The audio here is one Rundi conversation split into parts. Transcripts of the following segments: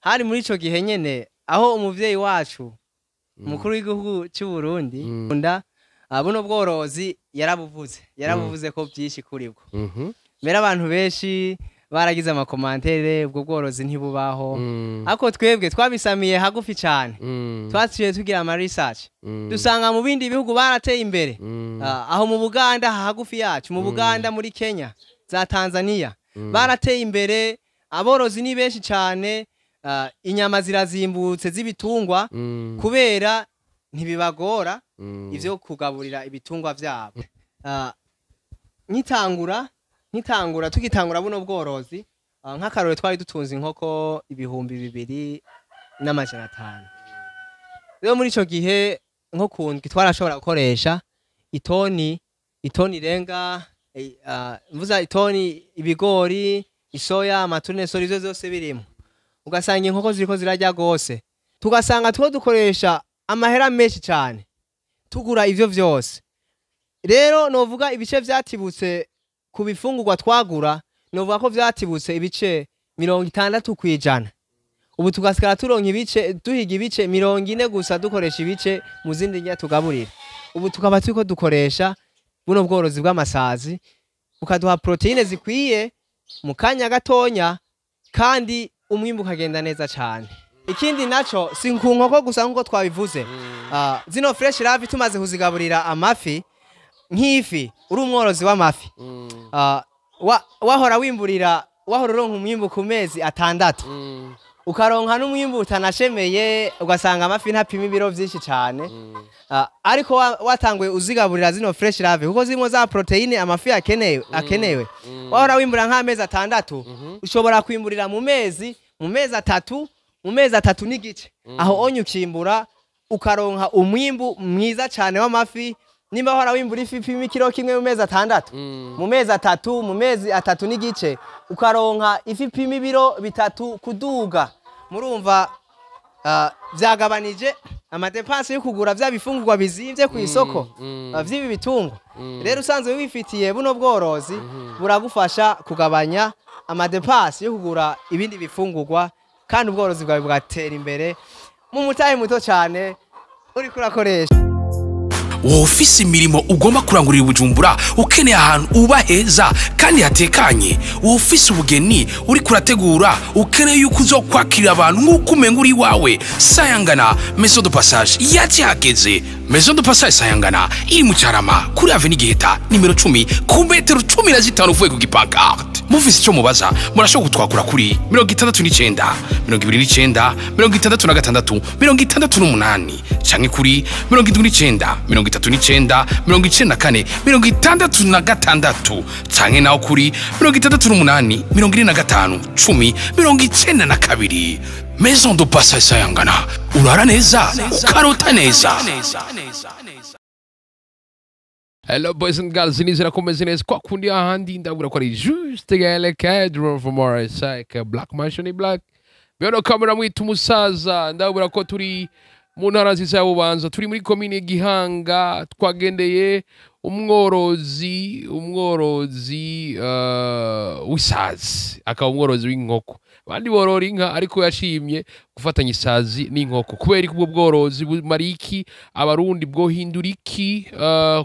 Hari muri ico gihe nyene aho umuvyeyi wacu, umukuru w'igihugu cy'u Burundi, nda buno bworozi yarabuvuze ko byinshi kuri bwo. Mbere abantu benshi baragize ama commentaires, ubwo bworozi ntibubaho, ariko twebwe twabisamiye hagufi cyane. Twaciye tugira ama research, dusanga mu bindi bihugu barateye imbere. Aho mu Buganda hagufi yacu, mu Buganda, muri Kenya, za Tanzania, barateye imbere, aborozi ni benshi cyane. Inyama zirazimbutse z'ibitungwa kubera ntibibagora ivyo kugaburira ibitungwa vyabo. Nkitangura tugitangura buno bworozi, nk'akarore twari dutunze inkoko 2500. Rero muri ico gihe nko ku ndwi twarashobora gukoresha itoni irenga, mvuza itoni, ibigori, isoya, ama tournesol, ivyo vyose birimo, ugasanga inkoko ziriko zirarya gose, tugasanga two dukoresha amahera menshi cyane tugura ivyo vyose. Rero novuga ibice vyatibutse ku bifungurwa twagura, novuga ko vyatibutse ibice 60%. Ubu tugasigara turonka ibice, duhiga ibice 40 gusa, dukoresha ibice mu zindi ndya tugaburira. Ubu tukaba turiko dukoresha buno bworozi bw'amasazi, bukaduha protéines zikwiye mu kanya gatonya, kandi umwimbu ukagenda neza cyane. Ikindi naco, si ku nkoko gusa nk'uko twabivuze. Zino fresh larvae tumaze kuzigaburira amafi, nk'ifi, uri umworozi w'amafi, wahora wimburira, wahora uronka umwimbu ku mezi 6, ukaronka n'umwimbu utanashemeye, ugasanga amafi ntapima ibiro vyinshi cyane. Ariko watanguye uzigaburira zino fresh larvae, kuko zimwe za protéine amafi akenewe, wahora wimbura nk'amezi 6, ushobora kwimburira mu mezi 3, mu mezi 3 n'igice. Aho onye ukimbura, ukaronka umwimbu mwiza cyane w'amafi. Nimba wahora wimbura ifi ipima ikiro 1 mu mezi 6, mu mezi 3, mu mezi 3 n'igice ukaronka ifi ipima ibiro 3 kuduga. Murumva vyagabanije ama dépenses yo kugura vya bifungurwa bizimvye ku isoko vy'ibi bitungwa. Rero usanzwe wifitiye buno bworozi, buragufasha kugabanya ama dépenses yo kugura ibindi bifungurwa, kandi ubworozi bwawe bugatera imbere mu mutahe muto cyane uriko urakoresha. Wowe ufise imirimo ugomba kurangurira i Bujumbura, ukeneye ahantu uba heza kandi hatekanye, wowe ufise ubugeni uriko urategura, ukeneye yuko uzokwakira abantu nk'uko umenga uri iwawe, Sayangana Maison de Passage yakihageze. Maison de Passage Sayangana iri mu Carama, kuri Avenue Giheta nimero 10, ku metero 15 uvuye ku gi pancarte. Mufise icyo mubaza, murashobora kutwakura kuri 69 29 66 68, canke kuri 79 39 94 66, canke naho kuri 68 45 10 92. Maison de Passage Sayangana, urara neza, ukarota neza. Hello boys and girls, nizera ko meze neza kwa kundi ahandi. Ndabura ko ari juste Gaël Cadro from RSI Black Mansion Black. Bero kamera mwita umusaza. Ndabura ko turi mu ntara nziza ya Bubanza, turi muri komine Gihanga, twagendeye umworozi w'isazi, akaba umworozi w'inkoko. Abandi borora inka, ariko yashimye gufatanya isazi n'inkoko. Kubera ko ubwo bworozi bumara iki Abarundi, bwohindura iki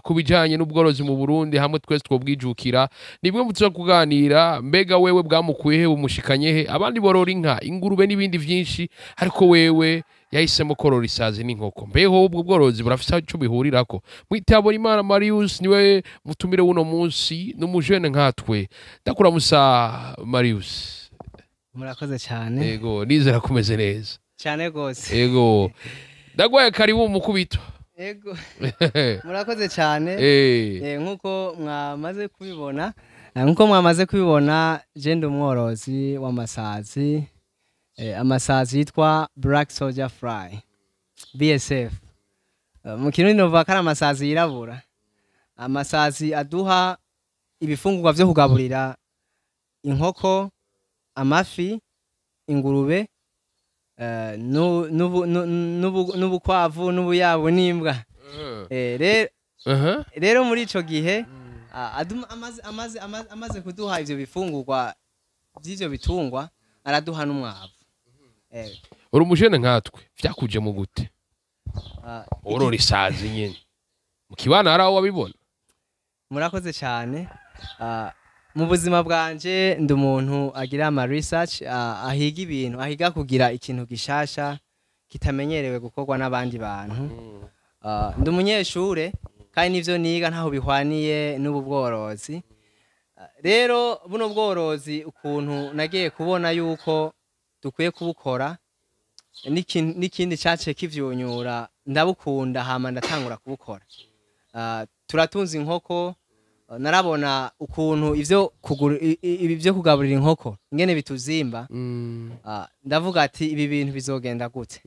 ku bijanye n'ubworozi mu Burundi hamwe twese twobwijukira? Ni bimwe mu tuza kuganira. Mbega wewe bwamukuye he, bumushikanye he? Abandi borora inka, ingurube n'ibindi vyinshi, ariko wewe yahisemo korora isazi n'inkoko. Mbeho ubwo bworozi burafise ico bihurirako? Mwitabona Imana Marius niwe mutumire w'uno munsi, n'umujene nkatwe. Ndakuramusa Marius. Murakoze cyane. Ego, nizera kumeze neza. Cyane rwose. Ego, ndagwaye karibu mukubito. Ego, murakoze cyane. Nkuko mwamaze kubibona, je ndi umworozi w'amasazi, amasazi yitwa Black Soldier Fly, BSF. Mu Kirundi novuga ko ari amasazi yirabura, amasazi aduha ibifungurwa vyo kugaburira inkoko, amafi, ingurube, n'ubukwavu n'ubuyabu n'imbwa. Rero muri ico gihe amaze kuduha ivyo bifungurwa vy'ivyo bitungwa, araduha n'umwavu. Uri umujene nkatwe, vyakuje mu gute? Worora isazi nyene mu kibana, hari aho wabibona? Murakoze cyane. Mu buzima bwanje ndi umuntu agira ama research, ahiga ibintu, ahiga kugira ikintu gishasha kitamenyerewe gukorwa n'abandi bantu. Ndi umunyeshure kandi n'ivyo niga ntaho bihwaniye n'ubu bworozi. Rero buno bworozi, ukuntu nagiye kubona yuko dukwiye kubukora, n'ikindi caciye kivyunyura, ndabukunda, hama ndatangura kubukora. Turatunze inkoko. Narabona ukuntu ivyo kugura, ibi vyo kugaburira inkoko ingene bituzimba. Ndavuga ati ibi bintu bizogenda gute?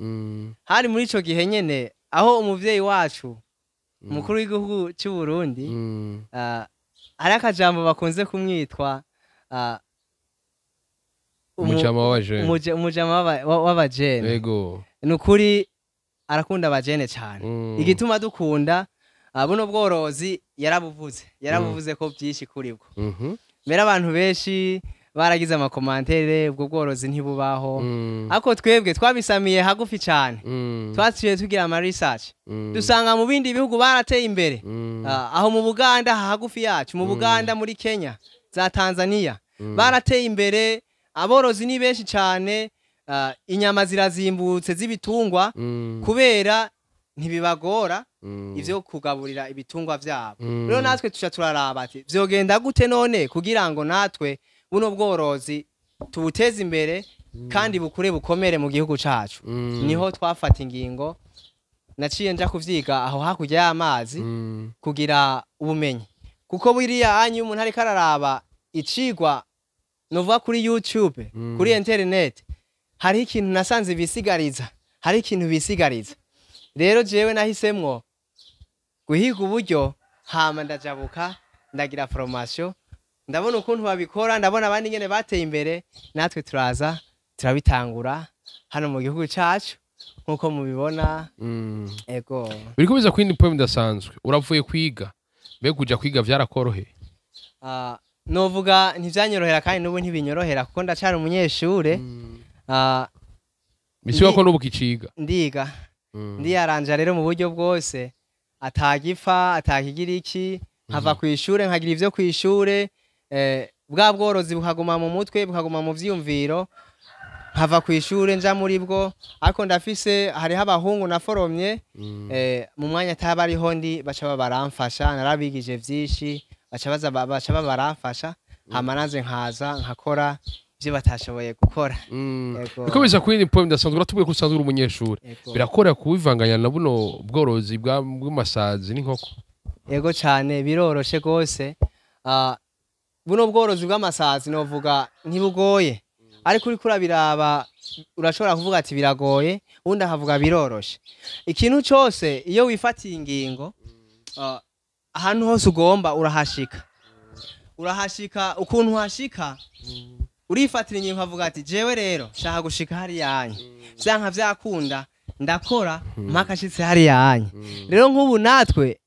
Hari muri ico gihe nyene aho umuvyeyi wacu, umukuru w'igihugu cy'u Burundi, hari akajambo bakunze kumwitwa Umujama w'abajene. Umujama w'abajene. Ni ukuri arakunda abajene cyane. Igituma dukunda buno bworozi, yarabuvuze ko byinshi kuri bwo. Mbere abantu benshi baragize ama commentaires, ubwo bworozi ntibubaho, ariko twebwe twabisamiye hagufi cyane. Twaciye tugira ama research, dusanga mu bindi bihugu barateye imbere. Aho mu Buganda, hagufi yacu, mu Buganda, muri Kenya, za Tanzania, barateye imbere, aborozi ni benshi cyane. Inyama zirazimbutse z'ibitungwa kubera ntibibagora ivyo kugaburira ibitungwa vyabo. Rero natwe tuca turaraba ati vyogenda gute none kugira ngo natwe buno bworozi tubuteze imbere kandi bukure bukomere mu gihugu cacu? Niho twafata ingingo, naciye nja kuvyiga aho hakurya y'amazi kugira ubumenyi, kuko buriya anyi umuntu ariko araraba icigwa nova kuri YouTube, kuri internet, hariho ikintu nasanze bisigariza, hari ikintu bisigariza. Rero jewe nahisemwo guhiga uburyo, hama ndajabuka, ndagira formation, ndabona ukuntu babikora, ndabona abandi nyene bateye imbere, natwe turaza turabitangura hano mu gihugu cacu nkuko mubibona. Ego. Biriko biza kwindi point idasanzwe, uravuye kwiga. Mbega kuja kwiga vyarakoroheye? Novuga ntivyanyorohera kandi n'ubu ntibinyorohera kuko ndacari umunyeshure. Bisiba ko n'ubu kiciga? Ndiga. Ndiyaranja rero mu buryo bwose, atagifa atakigira iki, nkava ku ishure nkagira ivyo ku ishure, bwa bworozi bukaguma mu mutwe, bukaguma mu vyiyumviro. Nkava ku ishure nja muri bwo, ariko ndafise, hariho abahungu naforomye, mu mwanya ataba ariho ndi baca baba baramfasha. Narabigije vyinshi, baca baza baca baba baramfasha, hama nanje nkaza nkakora ivyo batashoboye gukora. Ego. Biriko biza kwindi point idasanzwe, uratubwiye ko usanzwe uri umunyeshure. Ego. Birakora kubivanganya na buno bworozi bw'amasazi n'inkoko? Ego cyane, biroroshe rwose. Buno bworozi bw'amasazi novuga ntibugoye, ariko uriko urabiraba urashobora kuvuga ati biragoye, ubundi akavuga biroroshe. Ikintu cyose iyo wifatiye ingingo, ahantu hose ugomba urahashika, urahashika. Ukuntu uhashika, urifatira ingingo ukavuga ati jewe rero shaka gushika hariya hanye, vyanka vyakunda ndakora mpaka nshitse hariya hanye. Rero nk'ubu natwe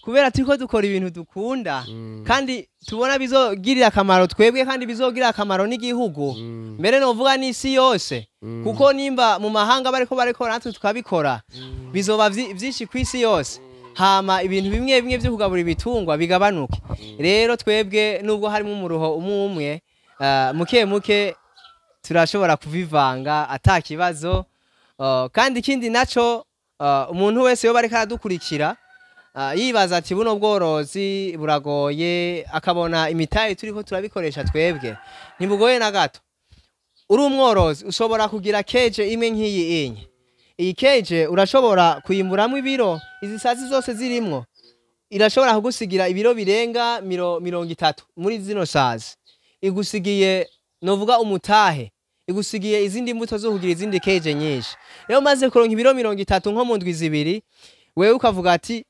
kubera turiko dukora ibintu dukunda kandi tubona bizogirira akamaro twebwe kandi bizogirira akamaro n'igihugu, mbere novuga n'isi yose, kuko nimba mu mahanga bariko barikora natwe tukabikora, bizoba vyinshi kw'isi yose, hama ibintu bimwe bimwe vyo kugabura ibitungwa bigabanuke. Rero twebwe nubwo harimo umuruho umwe umwe, muke muke turashobora kuvivanga ata kibazo. Kandi ikindi naco, umuntu wese yoba ariko aradukurikira, yibaza ati buno bworozi buragoye, akabona imitahe turiko turabikoresha twebwe, ntibugoye na gato. Uri umworozi ushobora kugira cage imwe nk'iyi inye. Iyi cage urashobora kuyimburamwo ibiro, izi sazi zose zirimwo irashobora kugusigira ibiro birenga 30 muri zino sazi. Igusigiye novuga umutahe, igusigiye izindi mbuto zo kugira izindi cage nyinshi. Rero maze kuronka ibiro 30 nko mu ndwi 2, wewe ukavuga ati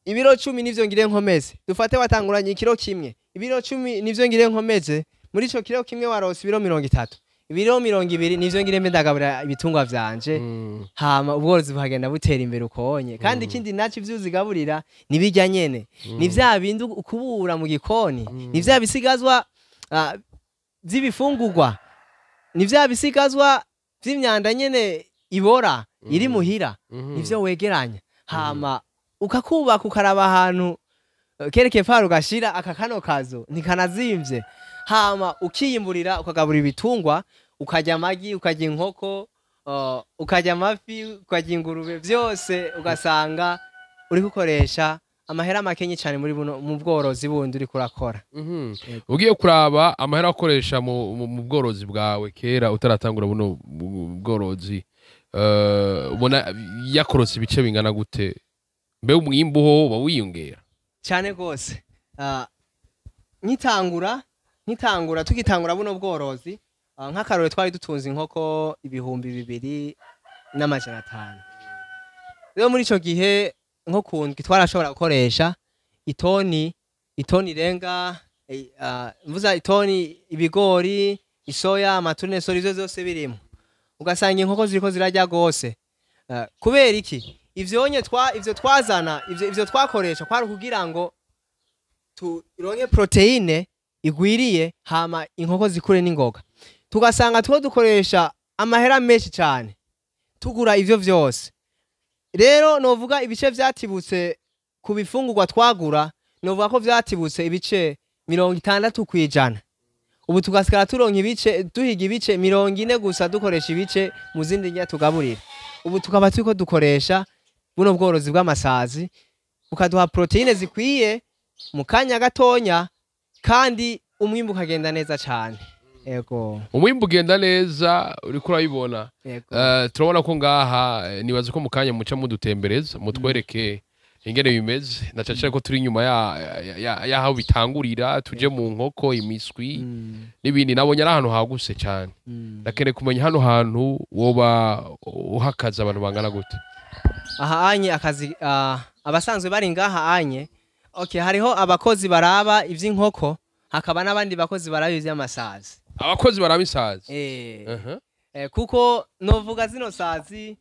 ibiro 10 nivyo ngire nkomeze. Dufate watanguranye ikiro kimwe, ibiro 10 nivyo ngire nkomeze. Muri ico kiro kimwe warose ibiro 30, ibiro 20 nivyo ngire mbe ndagabura ibitungwa vyanje. Hama ubworozi buhagenda butera imbere ukonye. Kandi ikindi naco, ivyo uzigaburira nibirya nyene, ni vya bindi ukubura mu gikoni, ni vya bisigazwa vy'ibifungurwa, ni vya bisigazwa vy'imyanda nyene ibora iri muhira, nivyo wegeranya, hama ukakubaka, ukaraba ahantu kereke fara ugashira aka kano kazu ntikanazimvye, hama ukiyimburira, ukagabura ibitungwa, ukarya amagi, ukarya inkoko, ukarya amafi, ukarya ingurube, vyose ugasanga uri gukoresha amahera makenyi cyane muri buno mu bworozi bundi uriko urakora. Ugiye kuraba amahera akoresha mu bworozi bwawe kera utaratangura buno bworozi, ubona yakorotse ibice bingana gute? Mbe umwimbu ho uba wiyongera? Cyane rwose. Nkitangura tugitangura buno bworozi, nk'akarore twari dutunze inkoko 2500. Rero muri ico gihe nko ku ndwi twarashobora gukoresha itoni irenga, mvuza itoni, ibigori, isoya, amatournesol, ivyo vyose birimo, ugasanga inkoko ziriko zirarya gose. Kubera iki? Ivyonye twa ivyo twazana, ivyo twakoresha kwari kugira ngo turonke protéine igwiriye, hama inkoko zikure n'ingoga. Tugasanga two dukoresha amahera menshi cyane tugura ivyo vyose. Rero novuga ibice vyatibutse ku bifungurwa twagura, novuga ko vyatibutse ibice 60%. Ubu tugasigara turonka ibice, duhiga ibice 40 gusa, dukoresha ibice mu zindi ndya tugaburira. Ubu tukaba turiko dukoresha buno bworozi bw'amasazi, bukaduha protéine zikwiye mu kanya gatonya, kandi umwimbu ukagenda neza cyane. Ego. Umwimbu ugenda neza, uriko urabibona. Ego. Turabona ko ngaha, nibaza ko mu kanya muca mudutembereza, mutwereke ingene bimeze, na cane cane ko turi inyuma y'aho bitangurira, tuje mu nkoko, imiswi n'ibindi. Nabonye ari ahantu hagutse cyane. Ndakeneye kumenya hano hantu woba uhakaza abantu bangana gute? Aha anye akazi, abasanzwe bari ngaha anye, okay, hariho abakozi baraba ivy'inkoko, hakaba n'abandi bakozi baraba ivy'amasazi. Abakozi baraba isazi? Eh. Kuko novuga zino sazi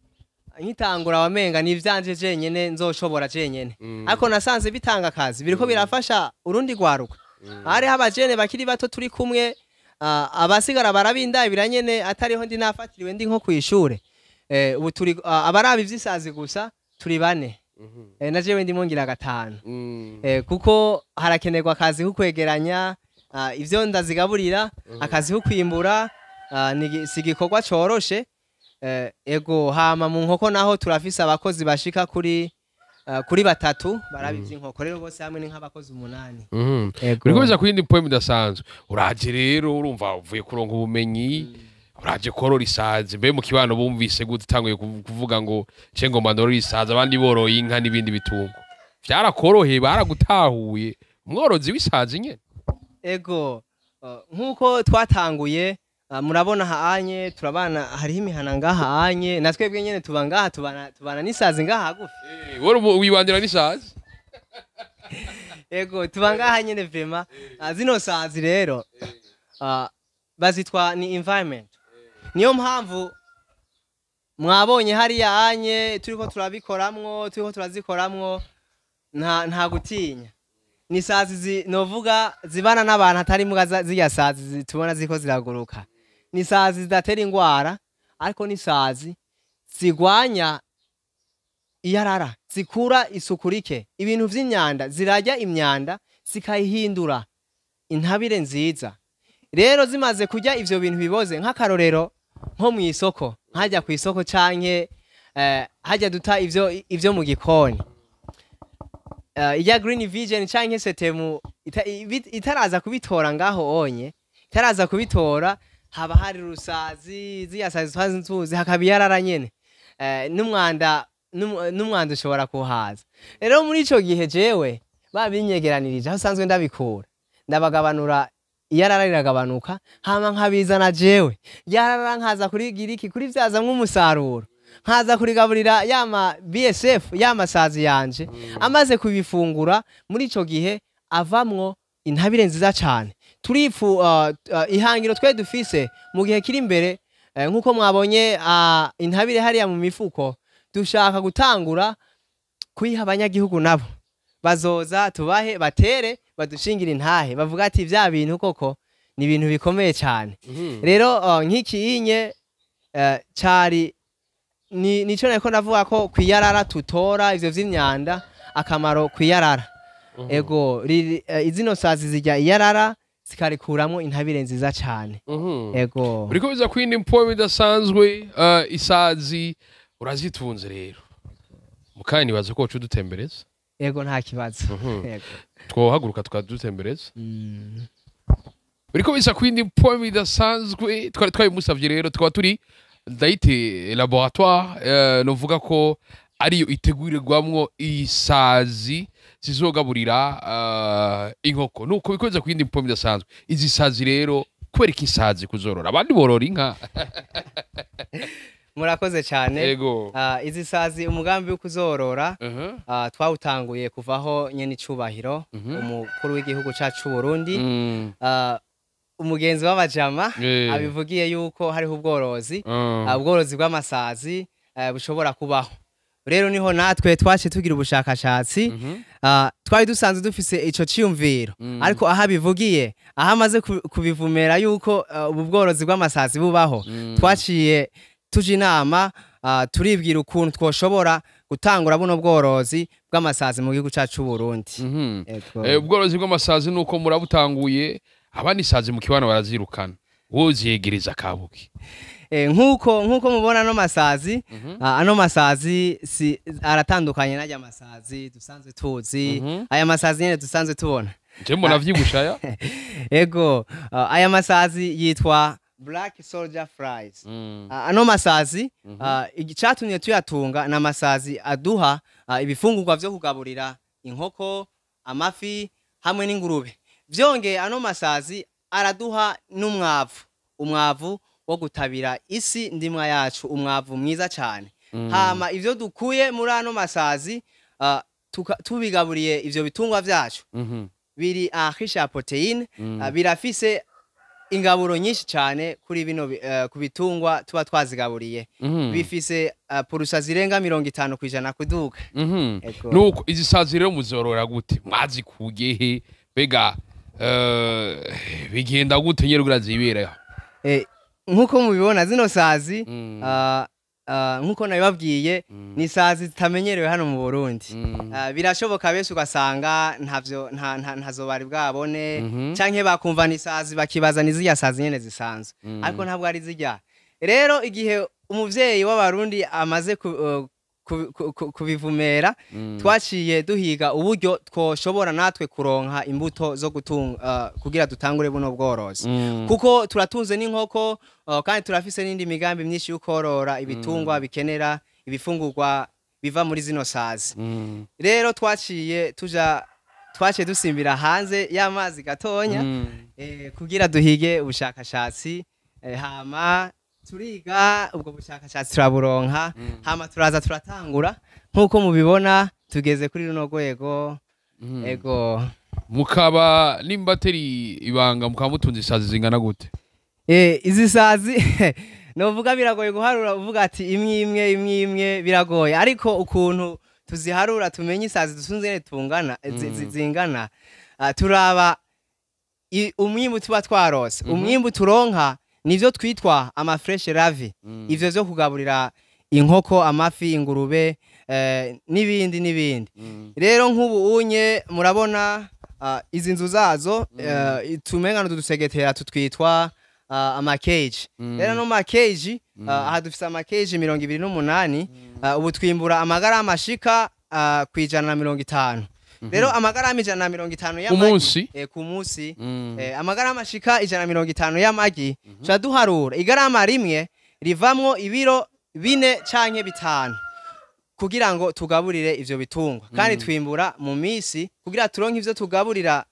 nkitangura wamenga ni ivyanje jenyene, nzoshobora jenyene, ariko nasanze bitanga akazi, biriko birafasha urundi rwaruka. Hariho abajene bakiri bato turi kumwe, abasigara barabindabira nyene atariho ndi nafatiriwe ndi nko kw'ishure. Ubu turi abaraba ivy'isazi gusa turi bane. Na jewe ndimo ngira gatanu. Kuko harakenerwa akazi ko kwegeranya ivyo ndazigaburira, akazi ko kwimbura, si igikorwa coroshe. Ego, hama mu nkoko naho turafise abakozi bashika kuri batatu baraba ivy'inkoko. Rero bose hamwe ni nk'abakozi 8. Ego. Uriko biza ku yindi poem idasanzwe. Uraje rero, urumva uvuye kuronka ubumenyi, uraje korora isazi. Mbe mu kibano bumvise gute utanguye kuvuga ngo ce ngomba ndorora isazi, abandi boroye inka n'ibindi bitungo? Vyarakoroheye? Baragutahuye umworozi w'isazi nyene? Ego, nk'uko twatanguye, murabona haanye turabana, hariho imihana ngaha anye, na twebwe nyene tuba ngaha, tubana n'isazi ngaha hagufi. Wowe wibandira n'isazi? Ego, tuba ngaha nyene vraiment. Zino sazi rero, bazitwa ni environment. Niyo mpamvu mwabonye hariya anye turiko turabikoramwo, turiko turazikoramwo, nta gutinya. Ni sazi novuga zibana n'abantu, atari muga zirya sazi tubona ziko ziraguruka. Ni sazi zidatera ingwara, ariko ni sazi zigwanya iyarara, zikura isuku rike, ibintu vy'imyanda zirarya, imyanda zikayihindura intabire nziza. Rero zimaze kurya ivyo bintu biboze, nk'akarorero nko mw'isoko, nkajya ku isoko canke hajya duta ivyo mu gikoni, ijya Green Vision canke setemu itaraza kubitora ngaho onye, itaraza kubitora, haba hari rusazi, ziriya sazi twazi tuzi, hakaba iyarara nyene, n'umwanda ushobora kuhaza. Rero muri ico gihe jewe babinyegeranirije aho usanzwe ndabikura, ndabagabanura, iyarara riragabanuka, hama nkabizana jewe yarara, nkaza kurigira iki, kurivyazamwo umusaruro, nkaza kurigaburira yama BSF, yamasazi yanje. Amaze kubifungura, muri ico gihe avamwo intabire nziza cane. Turifu ihangiro twe dufise mu gihe kiri imbere, nkuko mwabonye intabire hariya mu mifuko, dushaka gutangura kuyiha abanyagihugu, nabo bazoza tubahe, batere badushingire intahe, bavuga ati vya bintu koko ni ibintu bikomeye cyane. Rero nk'iki inye Cari ni nico nariko ndavuga ko kwiyarara tutora ivyo vy'imyanda, akamaro kwiyarara. Ego, izino sazi zirya iyarara zikarikuramwo intabire nziza cane. Ego. Uriko biza kwindi mpoem idasanzwe. Isazi urazitunze rero, mukanya nibaza ko woca udutembereza. Ego, nta kibazo. Ego. Twohaguruka tukadutembereza. Uriko biza kwindi poem idasanzwe twari twabimusavye. Rero tukaba turi ndayite laboratoire, novuga ko ariyo itegurirwamwo isazi zizogaburira inkoko. Nuko bikomeza kwindi poem idasanzwe. Izi sazi rero, kubera iki isazi kuzorora, abandi borora inka? Murakoze cyane. Ego. Izi sazi, umugambi wo kuzorora twawutanguye kuvaho nyene icubahiro umukuru w'igihugu cacu c'u Burundi, umugenzi w'abajama, abivugiye yuko hariho ubworozi, ubworozi bw'amasazi bushobora kubaho. Rero niho natwe twaciye tugira ubushakashatsi. Twari dusanzwe dufise ico ciyumviro, ariko aho abivugiye, aho amaze kubivumera yuko ubu bworozi bw'amasazi bubaho, twaciye tuja inama, turibwira ukuntu twoshobora gutangura buno bworozi bw'amasazi mu gihugu cacu c'u Burundi. Ego. Ubworozi bw'amasazi nuko murabutanguye. Abandi isazi mu kibano barazirukana, wowe uziyegereza kabuki? Nkuko mubona ano masazi, ano masazi si aratandukanye n'ajya masazi dusanzwe tuzi, aya masazi nyene dusanzwe tubona. Je mbona vyibushaya. Ego, aya masazi yitwa black soldier flies. Ano masazi, icatumye tuyatunga ni amasazi aduha ibifungurwa vyo kugaburira inkoko, amafi hamwe n'ingurube. Vyongeye ano masazi araduha n'umwavu, umwavu wo gutabira isi ndimwa yacu, umwavu mwiza cane. Hama ivyo dukuye muri ano masazi, tubigaburiye ivyo bitungwa vyacu, biri riche en protéine, birafise ingaburo nyinshi cyane kuri bino ku bitungwa tuba twazigaburiye. Bifise pourcent zirenga 50% kuduga. Ego. Nuko izi sazi rero muzorora gute? Mwazikuye he? Mbega bigenda gute nyene kugira zibereho? Nkuko mubibona zino sazi, nkuko nabibabwiye, ni sazi zitamenyerewe hano mu Burundi. Birashoboka benshi ugasanga ntavyo ntazo bari bwabone, canke bakumva ni sazi bakibaza ni zirya sazi nyene zisanzwe, ariko ntabwo ari zirya. Rero igihe umuvyeyi w'Abarundi amaze kubivumera, twaciye duhiga uburyo twoshobora natwe kuronka imbuto zo gutunga kugira dutangure buno bworozi, kuko turatunze n'inkoko, kandi turafise n'indi migambi myinshi yo korora ibitungwa bikenera ibifungurwa biva muri zino sazi. Rero twaciye tuja, twaciye dusimbira hanze y'amazi gatonya, kugira duhige ubushakashatsi, hama turiga ubwo bushakashatsi turaburonka, hama turaza turatangura. Nk'uko mubibona tugeze kuri runo rwego. Ego. Mukaba, nimba atari ibanga, mukaba mutunze isazi zingana gute? Izi sazi novuga biragoye guharura, uvuga ati imwe imwe imwe imwe, biragoye. Ariko ukuntu tuziharura tumenye isazi dusunze nyene tungana, zingana, turaba umwimbu tuba twarose. Umwimbu turonka nivyo twitwa ama fraîches larves, ivyo vyo kugaburira inkoko, amafi, ingurube, n'ibindi n'ibindi. Rero nk'ubu unye murabona izi nzu zazo, tumenga n'udusegetera tutwitwa amakeji. Rero no makeji, aha dufise amakeji 28. Ubu twimbura amagarama ashika ku 150. Rero amagarama 150 y'amagi Umunsi? Ku munsi. Amagarama ashika 150 y'amagi, tuca duharura igarama rimwe rivamwo ibiro 4 canke 5 kugira ngo tugaburire ivyo bitungwa. Kandi twimbura mu misi kugira turonke ivyo tugaburira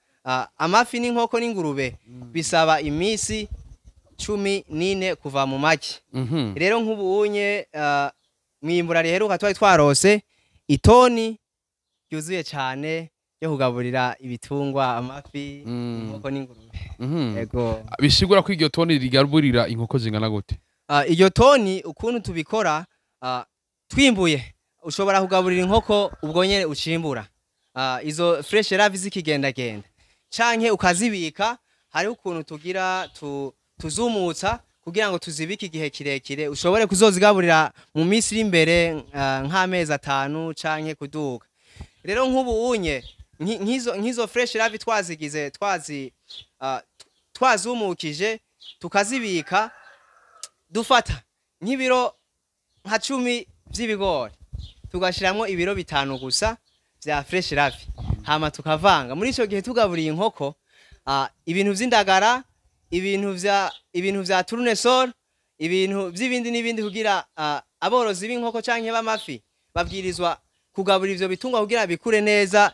amafi n'inkoko n'ingurube, bisaba imisi 14 kuva mu magi. Rero nk'ubu unye, mwimbura riheruka twari twarose itoni ryuzuye cane yo kugaburira ibitungwa, amafi, inkoko n'ingurube. Ego. Bisigura ko iryo toni rigaburira inkoko zingana gute? Iryo toni, ukuntu tubikora, twimbuye ushobora kugaburira inkoko ubwo nyene ucimbura, izo fraîches larves zikigendagenda, canke ukazibika. Hariho ukuntu tugira tuzumutsa. Kugira ngo tuzibike igihe kirekire, ushobore kuzozigaburira mu minsi iri imbere, nk'amezi 5 canke kuduga. Rero nk'ubu unye nk'izo fresh larvae twazigize, twazumukije, tukazibika, dufata nk'ibiro nka 10 vy'ibigori, tugashiramwo ibiro 5 gusa vya fresh larvae, hama tukavanga. Muri ico gihe tugaburiye inkoko ibintu vy'indagara, ibintu vya tournesol, ibintu vy'ibindi n'ibindi, kugira aborozi b'inkoko canke b'amafi babwirizwa kugabura ivyo bitungwa kugira bikure neza,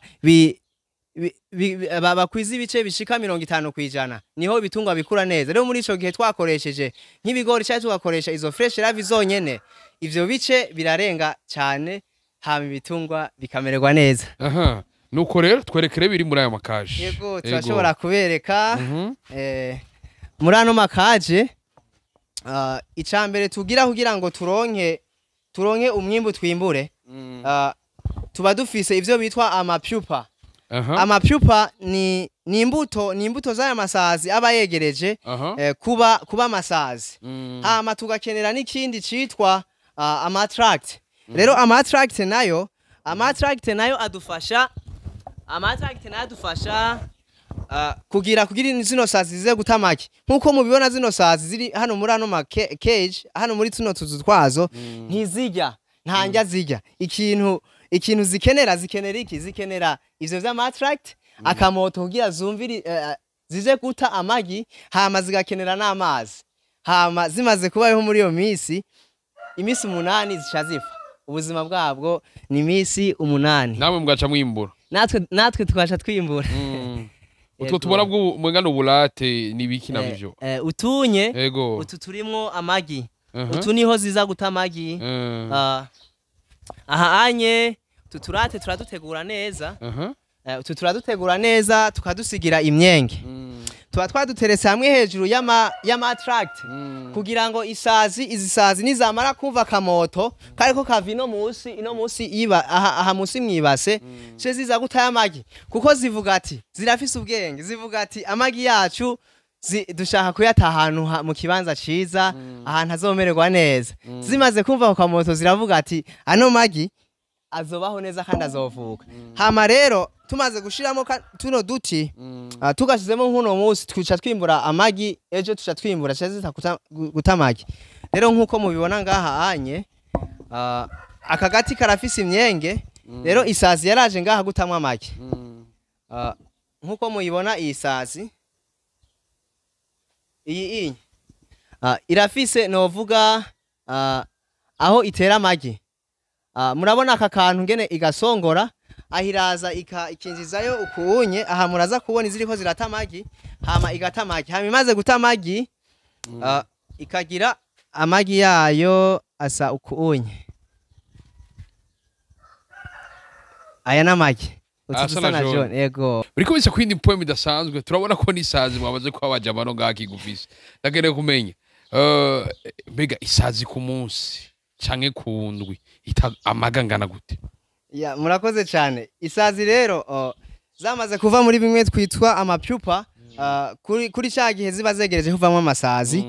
bakwiza ibice bishika 50%, niho ibitungwa bikura neza. Rero muri ico gihe twakoresheje nk'ibigori cyangwa tugakoresha izo fresh larvae zonyene, ivyo bice birarenga cyane, hama ibitungwa bikamererwa neza. Aha, nuko rero twerekere biri muri ayo ma cages. Yego, turashobora kubereka. Muri ano ma cages, icambere tugira kugira ngo turonke umwimbu, twimbure, tuba dufise ivyo bitwa ama pupa. Ama pupa ni imbuto z'aya masazi aba yegereje kuba amasazi. Hama tugakenera n'ikindi citwa ama attract. Rero ama attract nayo adufasha kugira zino sazi zize guta amagi. Nkuko mubibona, zino sazi ziri hano muri ano ma cage, hano muri tuno tuzu twazo, ntizirya, nta ndya zirya. Ikintu zikenera iki? Zikenera ivyo vy'ama attract, akamoto, kugira zumviri zize guta amagi. Hama zigakenera n'amazi. Hama zimaze kubaho muri iyo misi, imisi 8, zica zipfa. Ubuzima bwabwo ni imisi 8. Namwe mugaca mwimbura. Natwe tukaca twimbura. Utwo Yego. tubona bwo mwenga uburate ni biki navyo? Utunye utu turimwo amagi. Utu niho ziza guta amagi. Aha anye utu turate turadutegura neza. Utu turadutegura neza, tukadusigira imyenge. Tuba twaduteretse hamwe hejuru y'ama attract, kugira ngo izi sazi nizamara kumva akamoto kariko kava ino musi iba aha musi mwibase, ce ziza gutayo amagi, kuko zivuga ati, zirafise ubwenge, zivuga ati amagi yacu dushaka kuyata ahantu mu kibanza ciza, ahantu azomererwa neza. Zimaze kumva ako kamoto, ziravuga ati ano magi azobaho neza kandi azovuka. Hama rero tumaze gushiramo tuno duti, tugashizemo nk'uno munsi, tuca twimbura amagi, ejo tuca twimbura, tuca zita guta amagi. Rero nk'uko mubibona ngaha anye, aka gati karafise imyenge. Rero isazi yaraje ngaha gutamwa amagi. Nk'uko muyibona, iyi sazi iyi irafise, novuga, aho itera amagi. Murabona aka kantu ngene igasongora, ahiraza ikinjizayo ukunye. Aha muraza kubona iziriko zirata amagi, hama igata amagi. Hama imaze guta amagi, ikagira amagi yayo asa ukunye. Aya n'amagi. Utu Asa dusa na na jaune. jaune, yego. Uriko bisa kwindi poem idasanzwe. Turabona ko n'isazi mwamaze kuba bajama no ngaha kigufise. Ndakeneye kumenya, mbega isazi ku munsi canke ku ndwi ita amaga angana gute? Ya, murakoze cyane. Isazi rero zamaze kuva muri bimwe twitwa ama pupa, kuri cya gihe ziba zegereje kuvamo amasazi,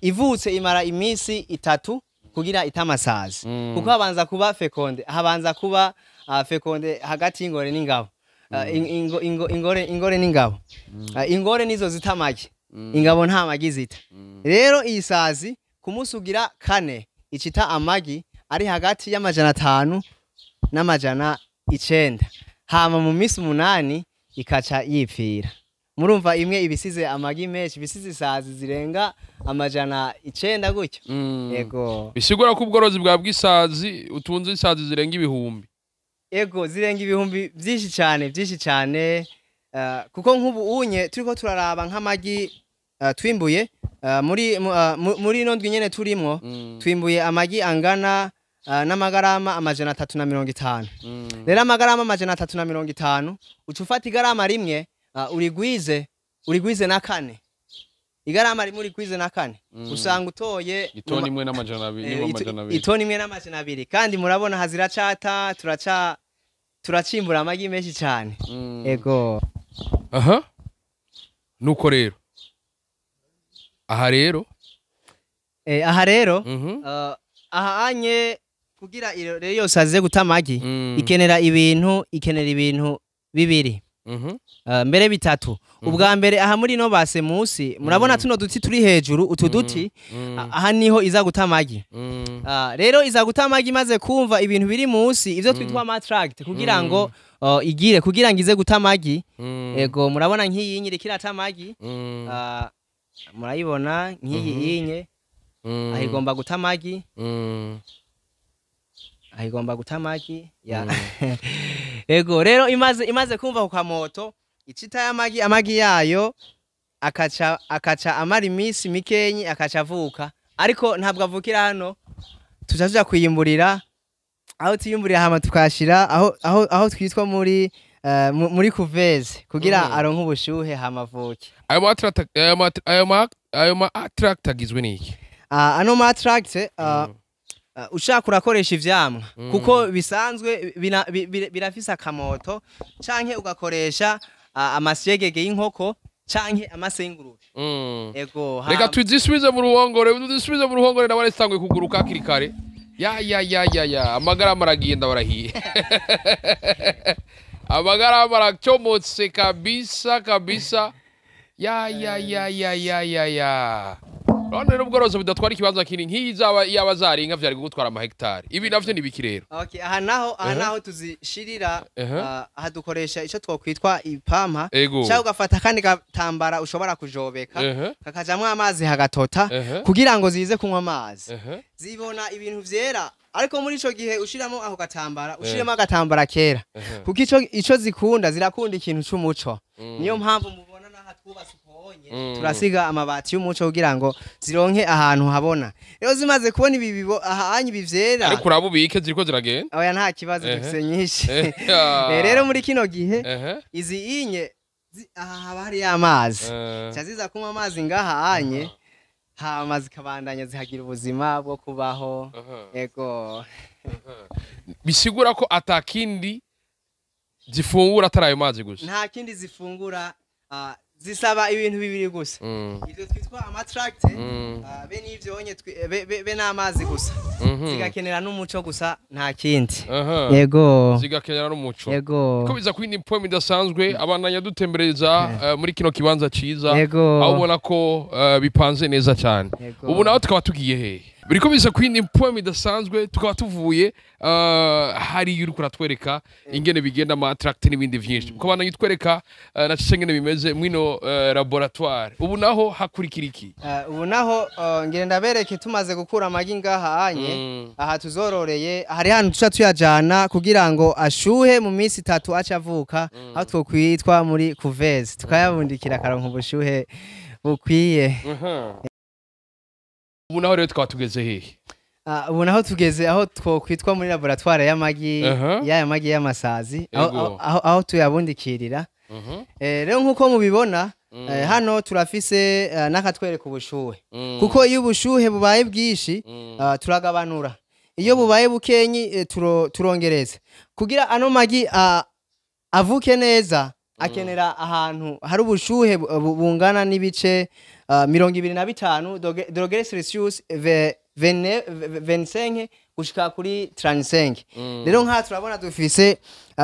ivutse imara iminsi 3 kugira itamasazi, kuko habanza kuba fécondé, habanza kuba fécondé hagati y'ingore n'ingabo. Ingore n'ingabo. Ingore nizo zita amagi, ingabo nta magi zita. Rero iyi sazi ku munsi ugira kane icita amagi ari hagati y'500 n'900. Hama mu minsi 8 ikaca yipfira. Murumva imwe ibisize amagi menshi, ibisize isazi zirenga 900 gutyo. Yego. Bisigura ko ubworozi bwa bw'isazi utunze isazi zirenga ibihumbi. Ego, zirenga ibihumbi byinshi cyane, byinshi cyane. Kuko nk'ubu unye turiko turaraba nk'amagi twimbuye muri ino ndwi nyene turimwo, twimbuye amagi angana n'amagarama 350. Rero amagarama 350, uca ufata igarama rimwe, urigwize na kane. Igarama rimwe urigwize na kane, usanga utoye itoni imwe n'200. Nimwe 200. Itoni imwe n'200. Kandi murabona haziracata, turacimbura amagi menshi cyane. Ego. Aha, nuko rero aha rero Aha rero, aha anye, kugira rero yose aze guta amagi, ikenera ibintu bibiri, mbere bitatu. Ubwa mbere, aha muri no base musi murabona tuno duti turi hejuru, utu duti, aha niho iza guta amagi. Rero iza guta amagi imaze kumva ibintu biri musi, ivyo twitwa ama attract, kugira ngo igire, kugira ngo ize guta amagi. Ego, murabona nk'iyi nyiri kirata amagi. Murayibona nk'iyi inye aho igomba guta amagi, aho igomba guta amagi ya. Ego, rero imaze kumva ku kamoto icita y'amagi, amagi yayo akaca amara iminsi mikenyi, akaca avuka, ariko ntabwo avukira hano. Tuca tuja kwiyimburira aho tuyimburira, hama tukashira aho twitwa muri couveuse, kugira aronke ubushuhe hama avuke. Ayo ma attract agizwe n'iki? Ano ma attract, ushaka urakoresha ivyamwa, kuko bisanzwe birafise akamoto, canke ugakoresha amasyegege y'inkoko canke amase y'ingurube. Ego. Reka tuzisubize mu ruhongore, tuzisubize mu ruhongore. Ndabona zitanguye kuguruka hakiri kare. Ya ya ya ya ya, amagarama aragiye, ndabarahiye, amagarama aracomotse kabisa kabisa. Ya ya ya ya ya ya ya, urabona rero ubworozi budatwara ikibanza kinini nk'iyi zaba yaba zari inka vyari kugutwara amahegitari. Ibi navyo ni biki rero? Okay, aha naho tuzishirira. Aha dukoresha ico twokwitwa ipampa, cyangwa ugafata kandi gatambara ushobora kujobeka, kakajamwo amazi hagatota, kugira ngo zize kunywa amazi. Zibona ibintu vyera, ariko muri ico gihe ushiramo ako gatambara, ushiremo agatambara kera, kuko ico zikunda, zirakunda ikintu c'umuco. Niyo mpamvu mubona n'aha twubatse ukonye, turasiga amabati y'umuco kugira ngo zironke ahantu habona. Rero zimaze kubona ibi ahanye ibi vyera. Ariko urabubike ziriko ziragenda. Oya, nta kibazo, dufise nyinshi. Rero muri kino gihe, izi inye aha haba hari amazi, zica ziza kunywa amazi ngaha anye, hama zikabandanya zihagira ubuzima bwo kubaho. Ego. Bisigura ko atakindi zifungura atari ayo mazi gusa? Nta kindi zifungura. Zisaba ibintu bibiri gusa, ivyo twitwa ama attract, be n'ivyo onye be n'amazi gusa. Zigakenera n'umuco gusa, nta kindi. Yego. Zigakenera n'umuco. Yego. Ko biza kwindi poem idasanzwe, abandanya dutembereza muri kino kibanza ciza, aho ubona ko bipanze neza cyane. Ubu naho tukaba tugiye hehe? Biriko biza kwindi poem idasanzwe. Tukaba tuvuye hariya uriko uratwereka ingene bigenda, ama attract n'ibindi vyinshi, ukabandanya utwereka na cece ingene bimeze mwino laboratoire. Ubu naho hakurikira iki? Ubu naho ngire ndabereke tumaze gukura amagi ngaha anye, aha tuzororeye, hari hantu tuca tuyajana kugira ngo ashuhe, mu minsi 3 aca avuka, aho twokwitwa muri couveuse, tukayabundikira akaronka ubushuhe bukwiye. Ubu naho rero tukaba tugeze hehe? Ubu naho tugeze aho twokwitwa muri laboratoire y'amagi, y'aya magi y'amasazi, aho, aho tuyabundikirira. Rero nk'uko mubibona, hano turafise n'akatwereka ubushuhe, kuko iyo ubushuhe bubaye bwinshi, turagabanura, iyo bubaye bukenyi, turongereza, kugira ano magi avuke neza. Akenera ahantu hari ubushuhe bungana n'ibice 25 degrés Celsius, 25 gushika kuri 35. Rero nka turabona dufise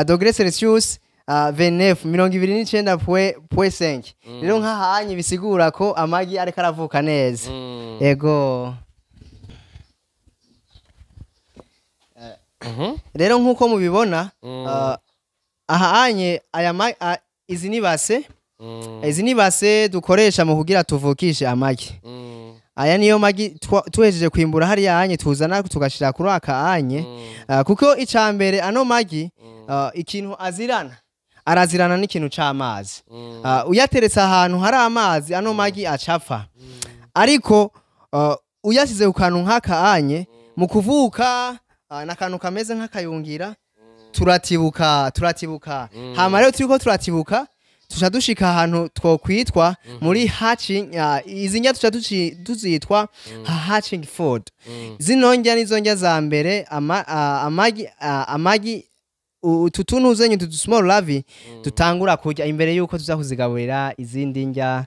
degrés Celsius 29, 29.5. Rero nk'ahanye bisigura ko amagi ariko aravuka neza. Ego. Rero nk'uko mubibona, aha anye aya izi ni base, izi ni base dukoresha mu kugira tuvukishe amagi. Aya niyo magi tuhejeje kwimbura hariya anye, tuzana tugashira kuri aka anye. Kuko icambere ano magi, ikintu azirana, arazirana n'ikintu c'amazi. Uyateretse ahantu hari amazi, ano magi acapfa, ariko uyasize ku kantu nk'aka anye, mu kuvuka, n'akantu kameze nk'akayungira, turatibuka, turatibuka. Hama rero turiko turatibuka, tuca dushika ahantu twokwitwa muri hatching. Izi ndya tuca tuzitwa hatching food. Zino ndya nizo ndya za mbere amagi Utu tuntu zenyu, utu small larvae dutangura kurya imbere yuko tuza kuzigaburira izindi ndya.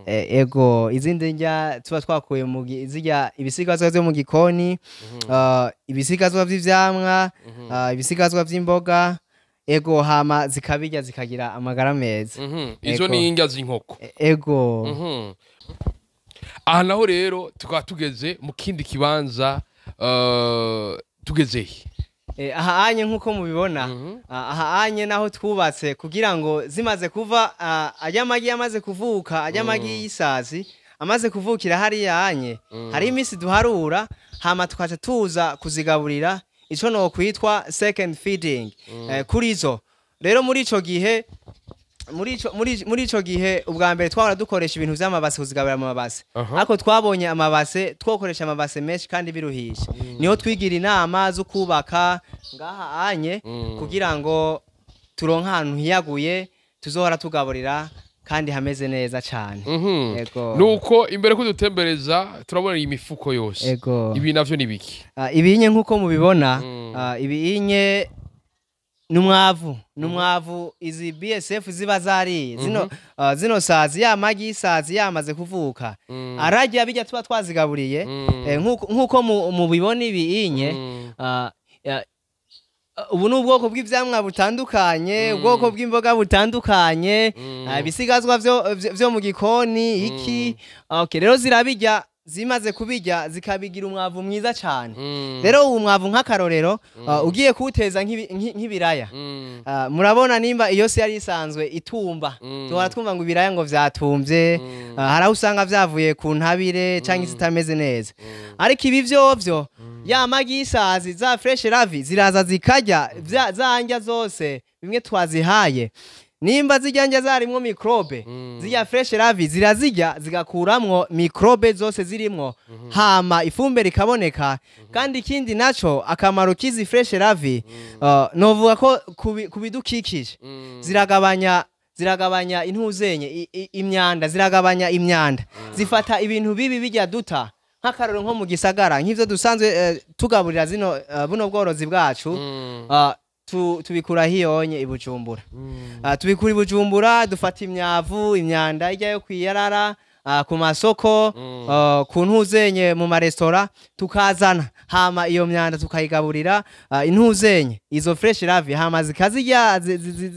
Ego, izindi ndya tuba twakuye mu zirya ibisigazwa vyo mu gikoni, ibisigazwa vy'ivyamwa, ibisigazwa vy'imboga. Ego, hama zikabirya, zikagira amagara meza. Izo Ego. ni indya z'inkoko. Ego. Aha naho rero tukaba tugeze mu kindi kibanza, tugeze he? Aha anye nk'uko mubibona, aha anye naho twubatse kugira ngo zimaze kuva, arya magi yamaze kuvuka, arya magi y'isazi amaze kuvukira hariya anye, hari iminsi duharura, hama tukaca tuza kuzigaburira ico no kwitwa second feeding. Kuri zo rero, muri ico gihe, muri ico gihe, ubwa mbere twahora dukoresha ibintu vy'amabase, kuzigaburira mu mabase. Ariko twabonye amabase, twokoresha amabase menshi kandi biruhisha. Niho twigira inama zo kubaka ngaha anye kugira ngo turonke ahantu hiyaguye tuzohora tugaburira kandi hameze neza cane. Ego. Nuko imbere ko dutembereza, turabona iyi mifuko yose. Ego. Ibi navyo ni biki? Ibinye nk'uko mubibona, ibinye n'umwavu, n'umwavu izi BSF ziba zariye. Zino sazi, ya magi y'isazi yamaze kuvuka, ararya bijya tuba twazigaburiye. Nkuko mubibona ibinye, ubu ni ubwoko bw'ivyamwa butandukanye, ubwoko bw'imboga butandukanye, ibisigazwa vyo mu gikoni iki. Okay, rero zirabirya, zimaze kubirya zikabigira umwavu mwiza cane. Rero uwu mwavu, nk'akarorero, ugiye kuwuteza nk'ibiraya, murabona nimba iyo si yari isanzwe itumba, tuhora twumva ngo ibiraya ngo vyatumvye, hari aho usanga vyavuye ku ntabire canke zitameze neza. Ariko ibi vyovyo, ya magi y'isazi, za fresh larvae ziraza zikarya za ndya zose bimwe twazihaye. Nimba zirya ndya zarimwo microbe, zirya fresh larvae zirazirya, zigakuramwo microbe zose zirimwo, hama ifumbire ikaboneka. Kandi ikindi naco, akamaro k'izi fresh larvae, novuga ko ku bidukikije ziragabanya intuzenye imyanda, ziragabanya imyanda, zifata ibintu bibi bijya duta. Nk'akarorero, nko mu gisagara, nk'ivyo dusanzwe tugaburira zino, buno bworozi bwacu, tubikura hiyonye i Bujumbura. Tubikura i Bujumbura, dufata imyavu, imyanda ijya yo kwiyarara, ku masoko, ku ntuzenye, mu maresitora, tukazana, hama iyo myanda tukayigaburira intuzenye izo fresh larvae, hama zikazirya,